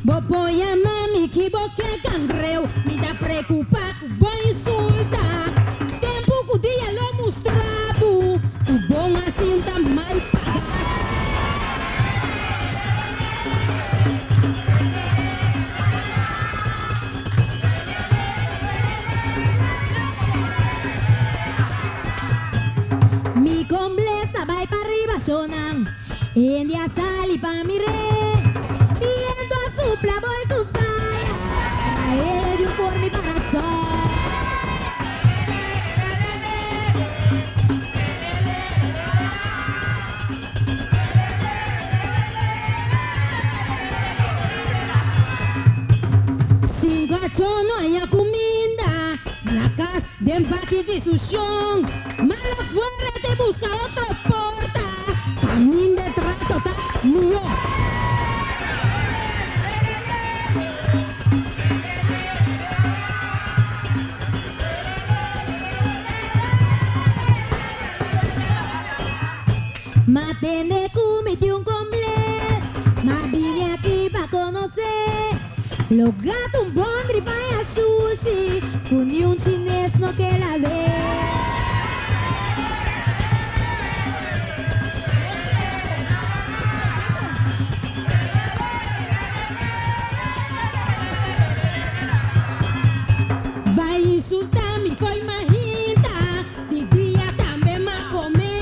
Bo por yama mi ki bo ke kangreu, mi ta preocupa ku bo insulta. Tempu ku dia lo mustra bo ku bon asin ta mal paga. Mi kombles ta bai pa riba shownan. Hende a sali pa mir'é. Bientu a supla boy su saya. Trae di un for mi parasol. Sin kachó no haña kuminda na kas den baki di su shon. Mala fuera te buska otro porta, kaminda e trato ta mihó. Ma tende ku mi tin un kombles, ma bini aki pa konosé. Lo gata un bon ribaya shushi ku niun chines no ke lab'é. Bai insultá mi fo'i mahinta, di dia tambe m'a komé.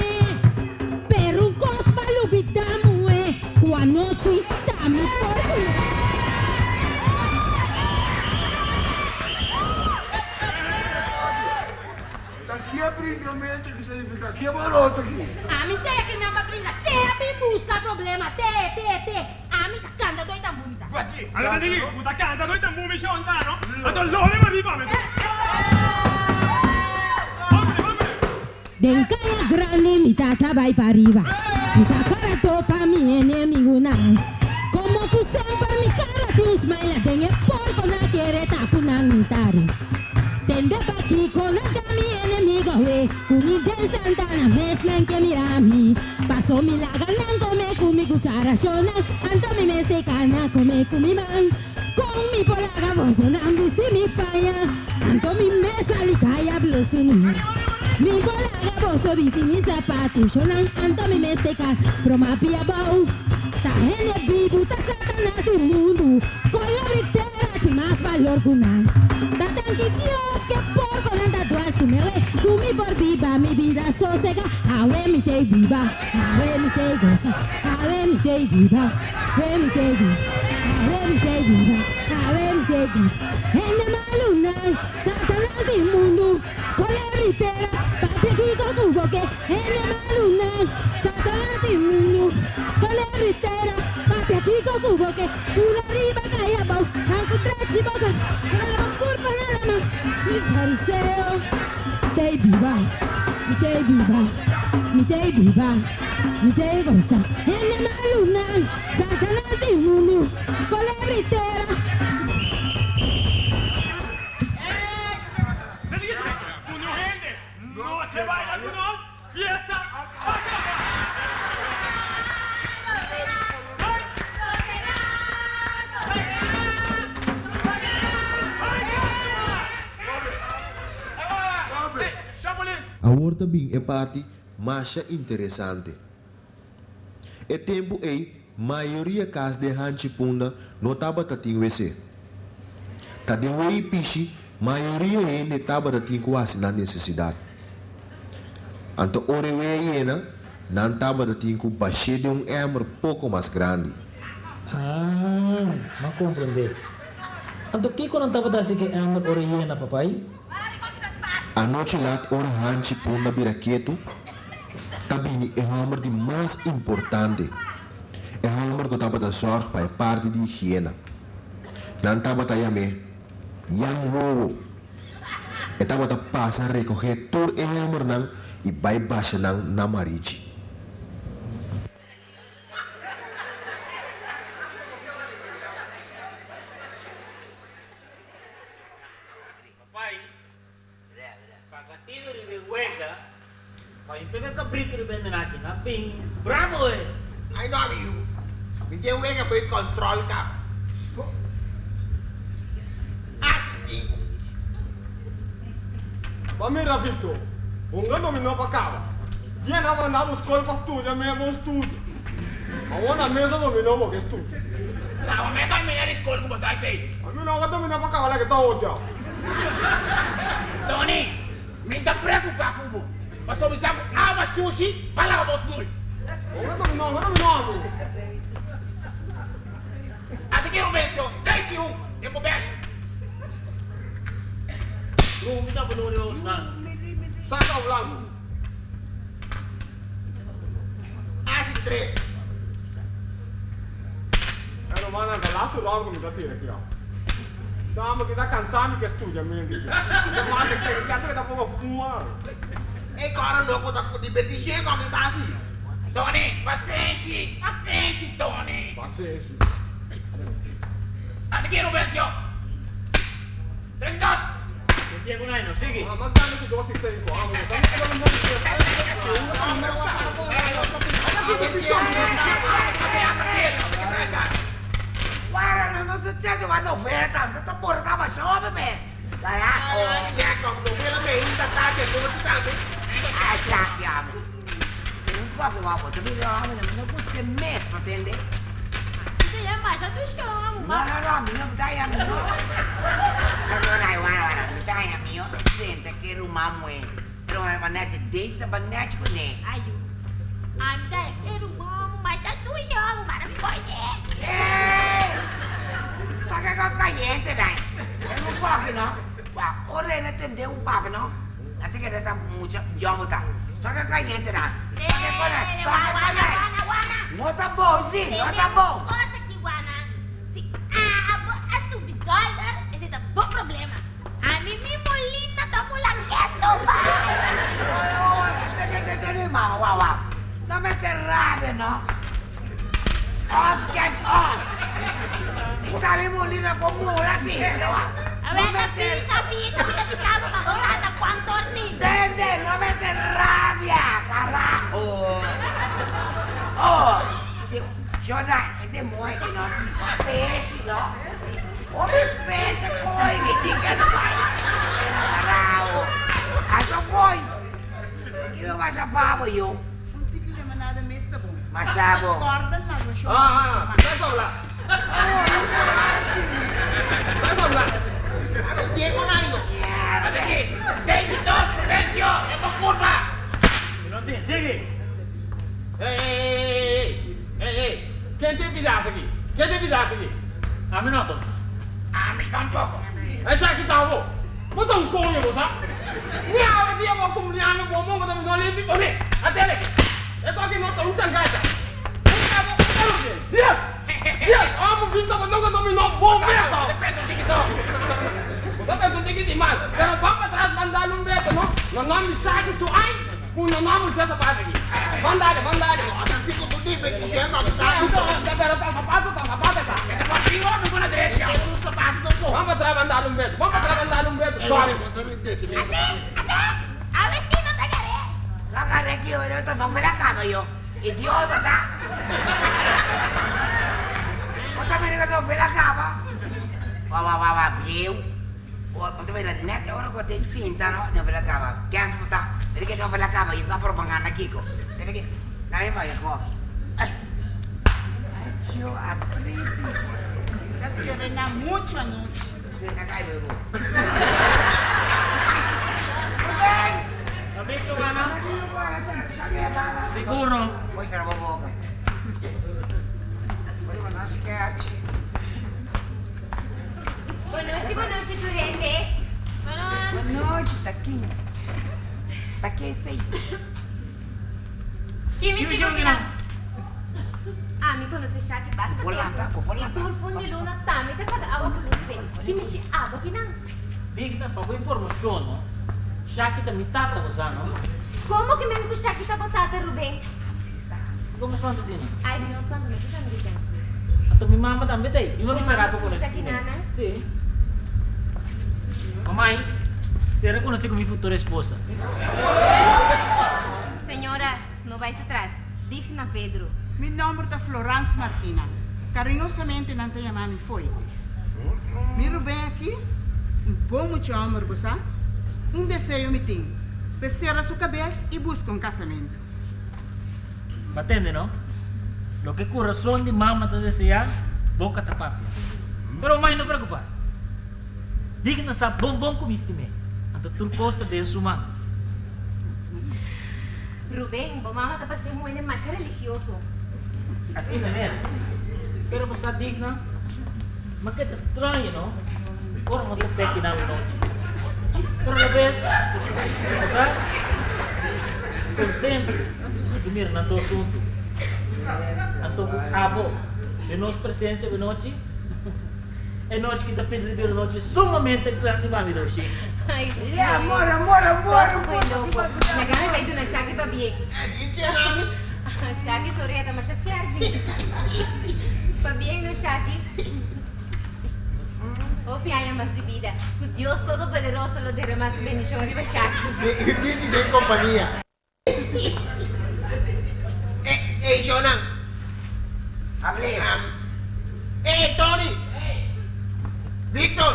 Pero un kos pa lubidá muhé, ku anochi ta mi por kura. Ta ki e bringamento ki ta nifiká? Ki e boroto aki? Ami te ke nan pa bringa, te a bin buska problema, te, te, te. Ami ta kanta doi tambú mi ta. Ala ta digi, bo ta kanta doi tambú mi shon ta no? Anto lole pa riba mi. Den kaya grandi mi tata bai pa riba Mi sa kara topa mi enemigunan Komo ku semper mi kara tin un smile Den e porko nan kere ta ku nan mi ta ri Tende pakiko nan ta mi enemigo we Ku ni den Santana mes nan ke mira mi Paso mi laga nan kome ku mi kuchara Shonnan anto mi mester kana kome ku mi man Kon mi por laga bosonan bisti mi paña, anto mi mes sali kaya blo sunu. Mi por laga boso bisti mi sapatu, shonan, anto mi mes te ka broma pia bou. Ta hende bibu, ta Satanas di mundu, kolobri tera tin mas balor ku nan. Ta danki Dios ke porkonan ta dwars ku mi awe, ku mi por biba mi bida sosega. Awe mi t'ei biba, awe mi t'ei gosa, awe mi t'ei biba. Awe mi te goza, awe mi te biba, awe mi te goza. Hende malunan, Satanas di mundu, kolebri tera, papia kiko ku bo ke. Hende malunan, Satanas di mundu, kolebri tera, papia kiko ku bo ke. Pula riba kai abou, nan ku trechi boka, nan bo kurpa na lama. Mi fariseo, mi te biba, mi te biba, mi te biba. Mi ta e gosa hende malunan, Satanas di mundu, kolebri tera. Awor ta bin e parti Masha interesante. E tempu ei. mayoria kas den Hanchi Punda no tabata tin wc. Ta den wei pishi mayoria hende tabata tin ku hasi nan nesesidat. Anto ora e wei a yena, nan tabata tin ku bash'é den un èmer poko mas grandi. Ah, m'a komprendé. Anto kiko nan tabata hasi ku e èmer ora e yena, papai? Anochi lat ora Hanchi Punda bira ketu, ta bini e hòmber di mas importante, e hòmber ku tabata zòrg pa e parti di higiena. Nan tabata yam'é Jan Wowo. E tabata pasa rekohé tur e hòmbernan i bai basha nan na Marichi. Papai, paga tino riba e wega, pa mi pega cabrito riba e nraki na bin bravo e. Ay no mi yu, mi tin e wega boy control caba. Asi sinku. Ba mira Vito, hunga dominó pa caba. Bien a manda bo scol pa studia me bon studia. Awor na mesa dominó bo ke studia. Ta bo me domina di scol cu bo sa esey. Ami no ka domina pa caba la ke ta odia. Tony, mi ta preocupa cu bo, pasobra mi sa cu awa shushi pa laba bo smul. Bo ka domina, bo ka domina ami. Ata ke Rubencio, seis i un, den bo besh. Rumi ta balor e osnan. Saca blanco. Asi tres. E rumannan ta lastu round ku mi ta tira aki awe. Sama ki ta kansa mi ke studia mente aki. Mi ta manda ke ki asa ke ta poko fuma. E kòrda loko ta divertí shei kòm mi ta hasi. Tony, pasenshi, pasenshi Tony. Pasenshi. Ata ki Rubencio. Tres i dos. Confia cu Naino, sigui. Mas grandi cu dos i seis bo amo. Guarda, no no suceso wa novela tam, sa ta bora taba shobe me. Carajo. Ay, Shaki amo. Un poco guapo, te mira amo, no me gusta mes, ¿me entiende? No, no, no, mi no ta ya mi no. No, no, no, wara, wara, mi ta ya mi no. Senta ke ruman muhé. Pero manete, Daisy ta banèchi kuné. Ayu, anda e ruman mu masha dushi amo, mara mi boye. Ey! Toka kon kayente dai. E un poki no. Wak, ora e na tende un papia no, na ta keda ta mucha yòmber ta. Toka kayente dai. Toka kon es, toka kon es. No ta bon si, no ta bon. Cosa ki wana, si abo a subi zolder, esei ta bo problema. Ami mi molina ta mula ketu bai. Tene mama wak wak no mester rabia no os kent os mi ta mi molina por mula si no mester Bisa bisa mi ta bisa bo pa bo sa ta cuanto tin. Tende no mester rabia carajo oh si shona e demoño aki no peshi no. Hopi spesha koe mi tin ke bai parao. Ato koe ki mi basha pa bo yu. Un tiki lemonada mes ta bon. Masha bo. Corda laga show Ah, pa ah, suma. sai habla. Sai habla. Diego Naino. Ata aki, seis i dos, Vencio, e bo curva. Mi no tin, sigui. Ey, ey, ey, ey, ey, ey, ken tin pidas aki? Ken tin pidas aki? Ami no to. Ami tampoco. Esaki ta bo. Bo ta un coño bo sa. Ni awe dia bo cumpleaños bo mongo ta bini limpi bo ne. Atele aki. E cosa no ta un changata. Un cabo un cabo bien. Dies! Dies! Amo binta bo nunca domino bo mesa. Bo ta pensa un tiki so. Bo ta pensa un tiki di mal. Pero ban pa tras ban dal un beto no. No no mi shaki su ai. Cu no no mucha zapato aki. Ban dale, ban dale. No ta así cu tu dime ki shey no ta así. Pero ta zapato ta zapato ta. E ta por arriba mi por la derecha. E un zapato ta por. Ban pa tras ban dale un beto. Ban pa tras ban dale un beto. E bo ta derecha mi zapato. Ate, ate. Awe si no ta gare. No gare ki yo ta no mira cama yo. Idiota ta. Bo ta mira cu no mira cama. Wa wa wa wa bieu. Bo ta mira net e ora ku te sinta no den la kaba kens bo ta mira ke den la kaba yu ka propaganda kiko tene ke na mi bai koki ay ay. Osteoartritis. Ta serena mucho anochi. Senta kai bebo. Rubén! Sabi Giovanna? Sigur no. Voy cera bo boca. Voy mandá skerchi. Bonochi bonochi tur hende. Bonochi ta kin? Ta ke esei? Ki mi shico kinan? Ami conoce Shaki basta tempo. Y tur fun di luna tambe ta paga awa cu luz p'e. Ki mi shi abo kinan? Digna, pa bo informacion no, Shaki ta mi tata bo sa no? Como ki men cu Shaki ta bo tata Ruben? Como spanta asina? Ay mi no spanta no cu ta mi licencia. Anto mi mama tambe ta ey. Mi mama Bo bisa mama rato cu conoci ta cu kinanan? Si. Mamai, sera conoci cu mi futura esposa. Señora, no bai su tras. Digna Pedro. Mi nomber ta Florence Martina. Cariñosamente nan ta yama mi Foy. Mi Ruben aki, un bon mucha homber, bo sa. Un deseo mi tin, p'e cera su cabes y busca un casamento. Bo a tende no? Loke kurason di mama ta deseá, boka ta papia. Pero mai no preokupá. Digna sa bon bon ku mi stim'é, anto tur kos ta den su man. Ruben, bo mama ta parse un hende masha religioso. Asina mes. Pero bo sa Digna, ma ke ta straño no, ora no ta peki nan nochi. Pero a la bes, bo sa, Contento di mira nan dos huntu. Anto cu abo den nos presencia awe nochi, e nochi ki ta pinta di bira un nochi sumamente grandi pa mi Roshi. Ya, amor, amor, amor, amor. Loco. Laga mi bai duna Shaki pabie. Shaki su oreha ta masha skerpi. Pabien no Shaki. Hopi aña mas di bida. Ku Dios Todopoderoso lo derramá su bendishon riba Shaki. Digi den kompania. Ey shownan. Hable. Ey Tony. Victor.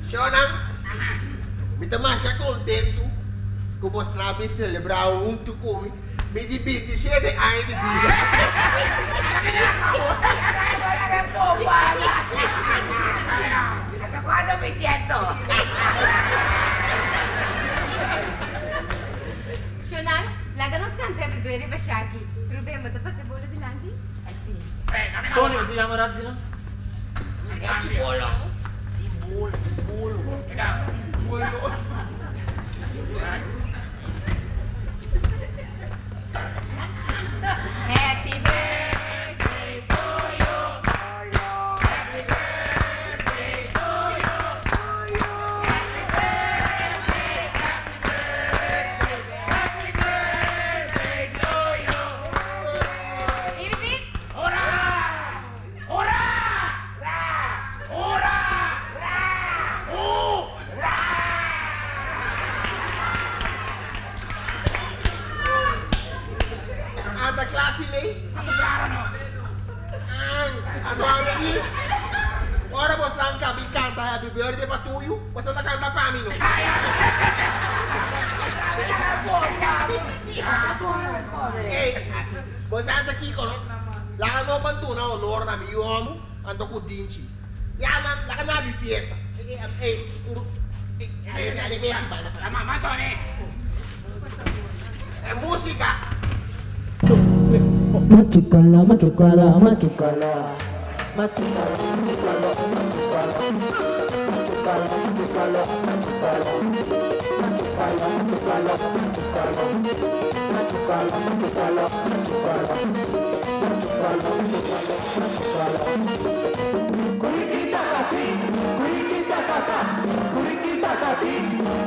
Shownan. Mi ta masha kontentu ku bo stra mi selebrá huntu ku mi mi di bintishete aña di bida. Shownan, laga nos kanta Happy Birthday pa Shaki. Ruben, bo ta pasa e bolo dilanti? Tony, bo ta yama rato asina? Happy birthday to you. Happy birthday to you. Happy birthday, happy birthday, happy birthday to you. Hip hip. Hurra! Hurra! Hurra! Anda kla si ley? Ang, ano ang di? Ora bos nan kabi kanta happy birthday pa tuyu, bos nan ta kanta pa mi no. Ey, bos ansa kiko no? Laga no ban duna honor na mi yu homu anto ku dinchi. Ya nan laga na abi fiesta. Ey, ey, ey, ale mesi banda. E musica. Machucala, machucala, machucala. Machucala, machucala, machucala. Machucala, machucala, machucala. Machucala, machucala, machucala. Machucala, machucala, machucala. Machucala, machucala, machucala. Kurikitakati, kurikitakata, kurikitakati,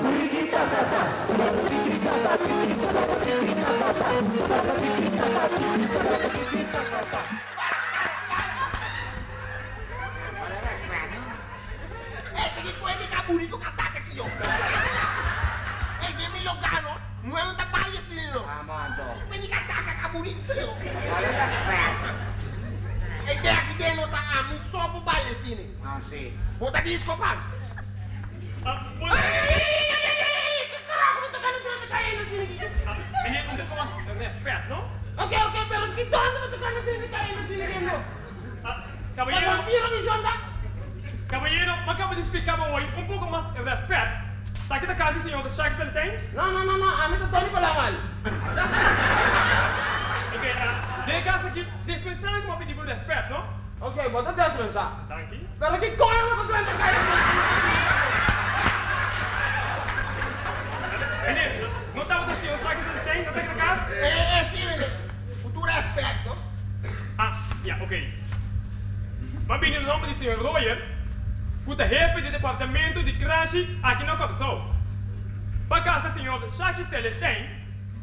kurikitakata. Ey, ta ki kuende ka buriko ka taka ki yo. Ey, den mi logá no, muhé no ta balia asina no. Ki kuende ka taka ka buriko ki yo. Ey, den aki den no ta ami so por balia asina. Bo ta disco pa mi. Ey, ey, ey, ey, ey, ey, ki karaho bo ta gana dra? mas respet, no? Ok, ok, pero ki donde bo ta gana 30 KM asina riendo? Caballero. Ta vampiro mi shon ta? Caballero, mi a caba di splica bo hoy un poco mas respet. Ta ki ta casa di señor Shaki Celestijn? No, no, no, no, ami ta Tony Palangal. Ok, den e cas aki dispensá cu mi a pidi bo respet, no? Ok, bo ta despensa. Danki. Pero ki coño bo ta drenta caya cu? Meneer, no tabata señor Shaki Celestijn no ta aki na cas? Eh, eh, si, meneer. Cu tur respet, no? Ah, ya, ok. M'a bini na nomber di señor Royer, cu ta hefe di departamento di Kranshi aki na Kòrsou, pa casa señor Shaki Celestijn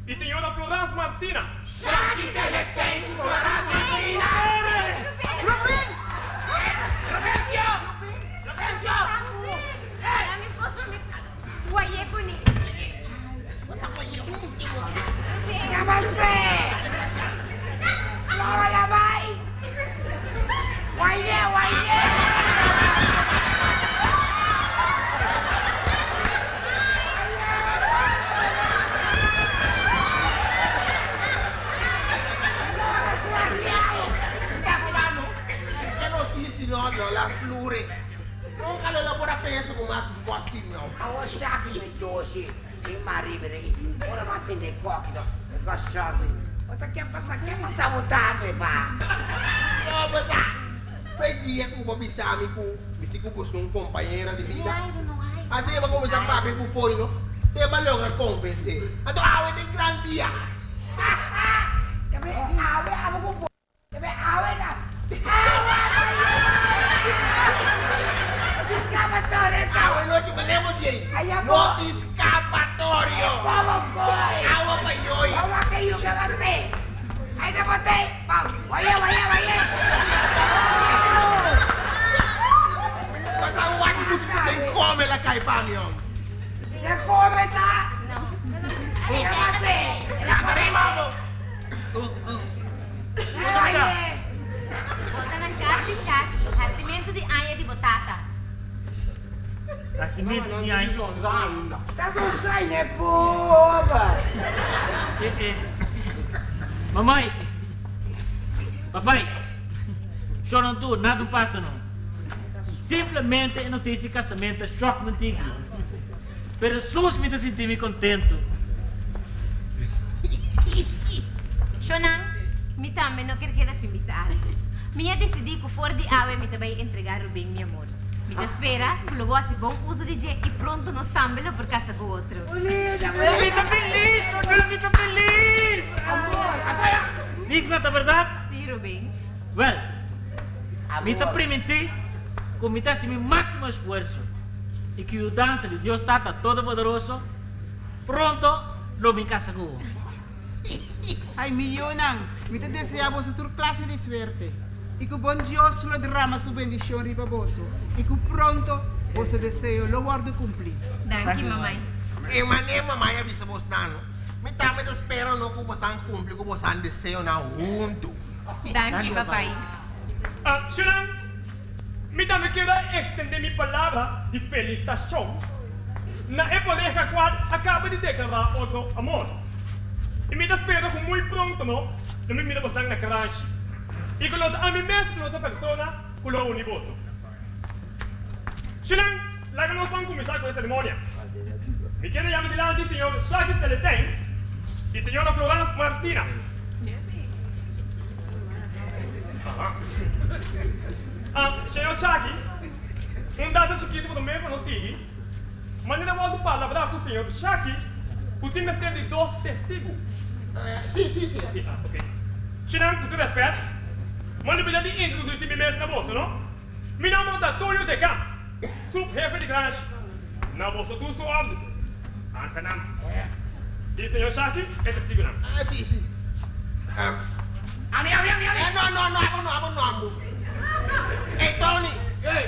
y señora Florence Martina. Shaki Celestijn y Florence Martina! Rubin! Rubencio! Rubencio! Dame cos pa mi swaye kuné. Namaste! Flora bai! Waye, waye! Flora suaviao! Ta sano, e noticia no no la flure. Nunca lo lo por a pensa cu mas un cos asina no. Awor Shaki mi doshi i Marie mi rei ora bo a tende e koki no e kos shock mi bo ta ke pasa ke pasa bo tambe pa. No bo ta fe dia cu bo bisa mi cu mi tin cu busca un compañera di bida asina mi a cuminsa papia cu foy no te bo a logra convence anto awe ta e gran dia. Awe awe cu bo. Ebe awe ta awa pa ye! No tin skapatorio ta. Awe nochi pa lebo djei. No tin skapatorio. E pobo koi. Awa pa yoi. Bo wak e yu ke bo si. Ai ta botei. Bam. Waye waye waye. Pasa wak muchu ku den kome la kai pa mi hom. Den kome ta. Ai ta botei. Arriba bo. Bota na kas di Shashki, hasimentu di aña di bo tata. Hasimentu di aña. Ta su straña e pober. Mamai, papai, shornan tur, nada un pasa no. Simplemente e noticia di casamento a shock mi un tiki. Pero sus mi ta sinti mi contento. Shonan, mi tambe no kier keda sin bisa algo. Mi a disidí ku for di awe mi ta bai entregá Rubén mi amor. Mi ta spera ku lo bo hasi bon uso di dje i pronto nos tambe lo por kasa ku otro. Mi ta felis, Shonan, mi ta felis! Digna, ta bèrdat? Sí, Rubén. Wèl, mi ta primintí ku mi ta hasi mi máksimo esfuerso. i ku yudansa di Dios Tata Todopoderoso, pronto lo mi kasa ku bo. Ai, mi yunan, mi ta deseá boso tur klase di suerte, i ku bon Dios lo drama su bendishon riba boso, i ku pronto boso deseo lo wòrdu kumplí. Danki, mamai. E manera mamai a bisa bosnan, mi tambe ta spera no ku bosan kumpli ku bosan deseonan huntu. Danki, papai. Shunan, Mi tambe kier a extende mi palabra di felicitacion na e pareha cual a caba di declara otro amor. Y mi ta spera cu muy pronto no lo mi mira bosan na Karachi y cu lo ta ami mes cu lo ta persona cu lo uni boso. Shinan, laga nos ban cuminsa cu e ceremonia. Mi kier a yama dilanti señor Shaki Celestijn y señora Florence Martina. Señor Shaki, un dato chikitu ku ta mei pa nos sigui, Manera wòrdu palabrá ku señor Shaki ku tin mester di dos testigu. Sí, sí, sí. Sí, ah, ok. Shinan, ku tur rèspèt, mi a bida di introdusí mi mes na boso, no? Mi nòmber ta Toyo de Camps, sub-hefe di Kranshi. Na boso tur su òrdu. Ankanan. Sí, señor Shaki, e testigunan. Sí, sí. Ami, ami, ami, ami. Eh, no, no, no, abo no, abo no, abo. Ey, Tony, ey.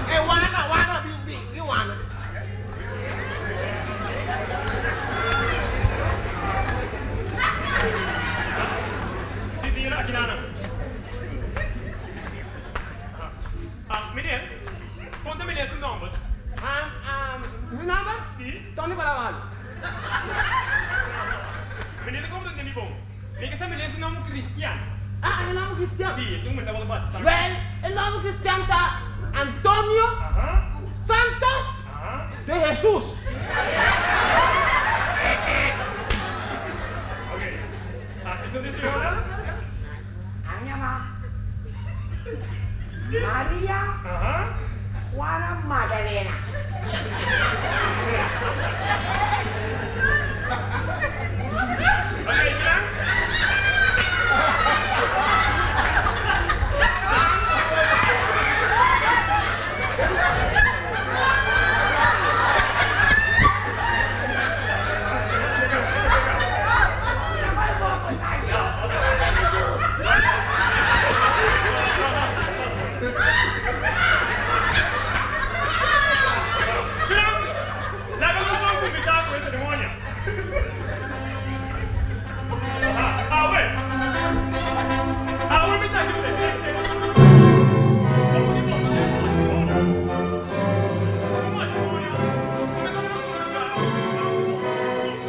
Ey, Wana, Wana, bin, bin, bin, Wana. Sí, señora, aki nan. Ah, meneer, konta meneer su nomber. Ah, ah, mi nomber? Sí. Tony Balaban. cristian. Ah, e nòmber cristian. Sí, esun mi tabata batisá. Wèl, e nòmber cristian ta Antonio Santos de Jesús. Ok. Ah, esun di señora? A mi yama Maria Juana Magdalena. Ok, Shan. Shan, laga nos ban kuminsá ku e seremonia. Aha, awe. Awe mi ta aki presente pa pone boso den matrimonio. Un matrimonio ku mester a kuminsá tantu boso ku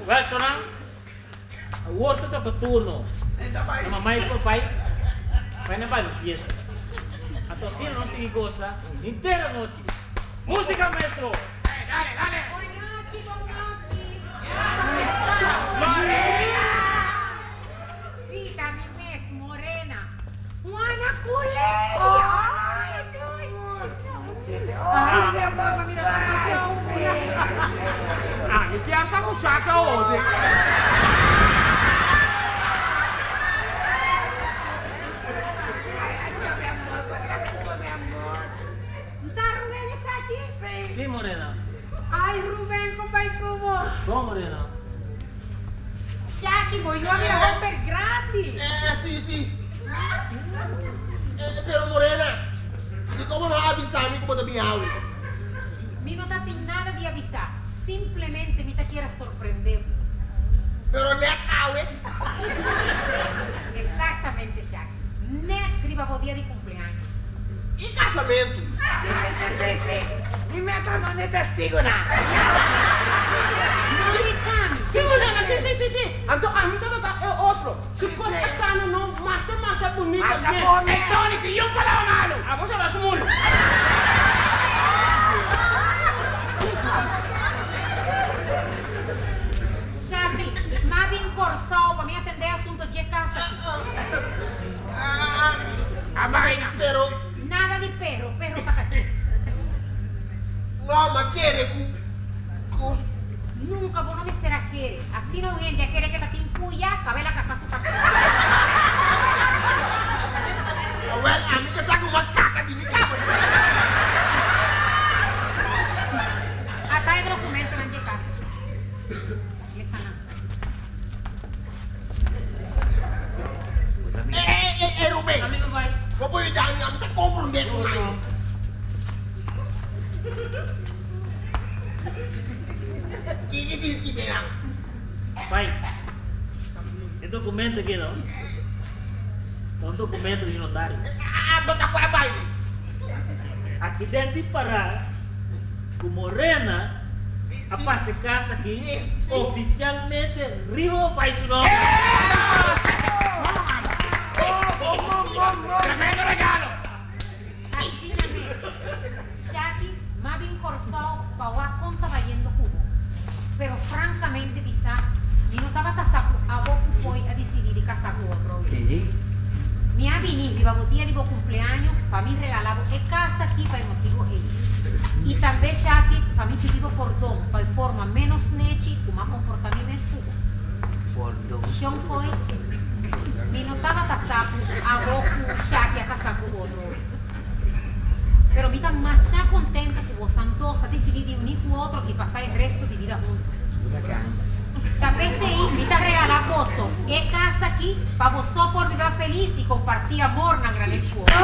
Wèl, shonnan, awor ta toka turno na mamá i papai bai na bai un fiesta. Anto asina nos sigui gosa henter anochi. Músika, maestro! Dale, dale! Bon nochi, bon nochi! Morena! Sí, ta mi mes, Morena. Juana Culeria! Ay, Dios! Ami kier sa ku Shaka ode. Nta Ruben esaki? Sí, Morena. Ay, Ruben, kon bai ku bo? Bon, Morena. Shaki, bo yu a bira homber grandi. Eh, sí, sí. Pero Morena, dikon bo no a avisa mi ku bo ta bin awe? Mi no ta tin nada di avisa, simplemente mi ta kier a sorprende bo. Pero nèt awe? Exactamente, Shaki. Nèt riba bo dia di cumpleaños. I casamentu? Sí, sí, sí, sí, sí. Mi meta no n'e testigonan. No bisa mi. Sí, Morena, sí, sí, sí, sí. Anto ami tabata e otro. Su kos a kana no masha masha bunita Masha mes. bon mes. Ey Tony, si yun palabra malo, abo sera su mul. Shaki, m'a bin Kòrsou pa mi atendé asunto dje kas aki. ku ta tin puya, kabela kaka su karson. Awel, ami ke sa ku bo a kaka di mi kaba. Ata e dokumentonan di e kas aki. Lesa nan. Ey, ey, ey, Ruben. Ami no bai. Bo por yuda mi, ami ta komprondé ku nan. Kiko tin skibé nan? Pai, e documento aki no ta un documento di notario. Ah, no ta kua baile. Aki den tin pará ku Morena a pasa e kas aki oficialmente riba papai su nomber. Tremendo regalo! Asina mes. Shaki, m'a bin Kòrsou pa wak kon ta bayendo ku bo. Pero frankamente bisá, mi no tabata sa ku abo ku Foy a disidí di kasá ku otro oe. Mi a bini riba bo dia di bo kumpleaños pa mi regalá bo e kas aki pa e motibu ei. I tambe, Shaki, pa mi pidi bo pordon pa e forma ménos nechi ku m'a komportá mi mes ku bo. Shon Foy, Mi no tabata sa ku abo ku Shaki a kasá ku otro oe. Pero mi ta masha kontento ku bosan dos a disidí di uní ku otro i pasá e resto di bida huntu. Ta p'esei mi ta regalá boso e kas akí pa boso por biba felis i kompartí amor na granet ku otro.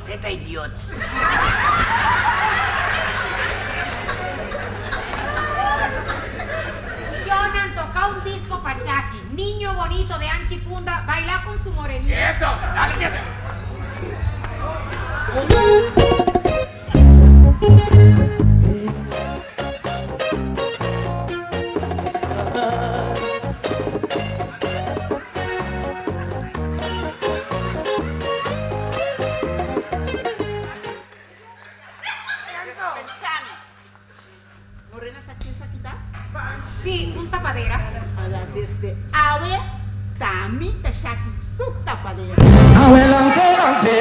Te ta idiot. Shonan toca un disco pa Shaki, Niño bonito de Anchi Punda baila con su morenita. Eso, dale pieza. Pensami. Morena sa ken sa kita? Sí, un tapadera. Ala desde awe ta mi ta shaki su tapadera. Awe lante lante.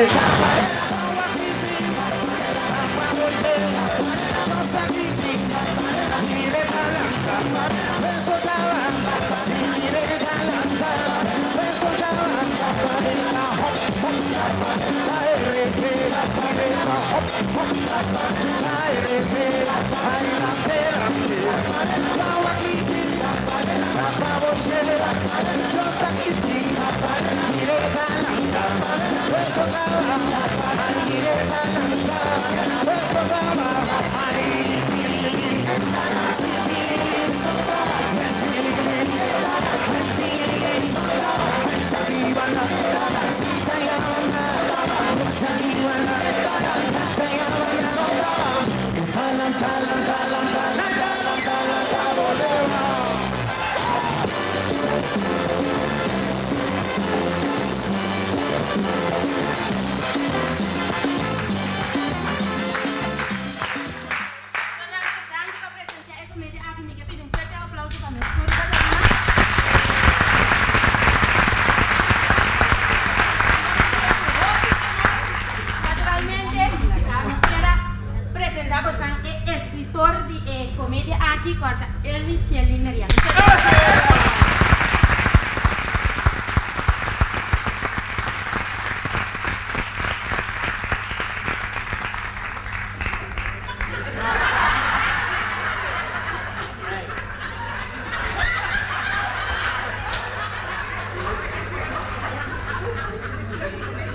Danki pa presencia e comedia aki. Mi ke pidi un fuerte aplauso pa nos tur balarina. Naturalmente, nos kier a presenta bosnan e escritor di e comedia aki, cu ta Elmi Chelly Meriano.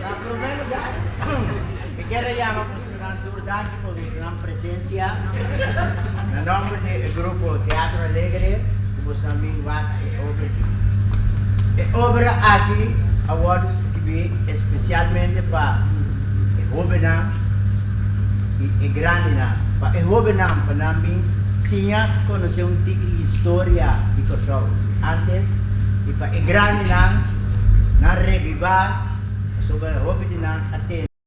Na promé lugá, mi kier a yama bosonan tur danki pa bosonan presensia. Na nòmber di e grupo Teatro Alegre ku bosonan bin wak e obra aki. E obra aki a wòrdu skibí espesialmente pa e hóbennan i e grandinan. Pa e hóbennan pa nan bin siña konosé un tiki historia di Kòrsou di ántes i pa e grandinan nan rebibá pasobra hopi di nan a tende.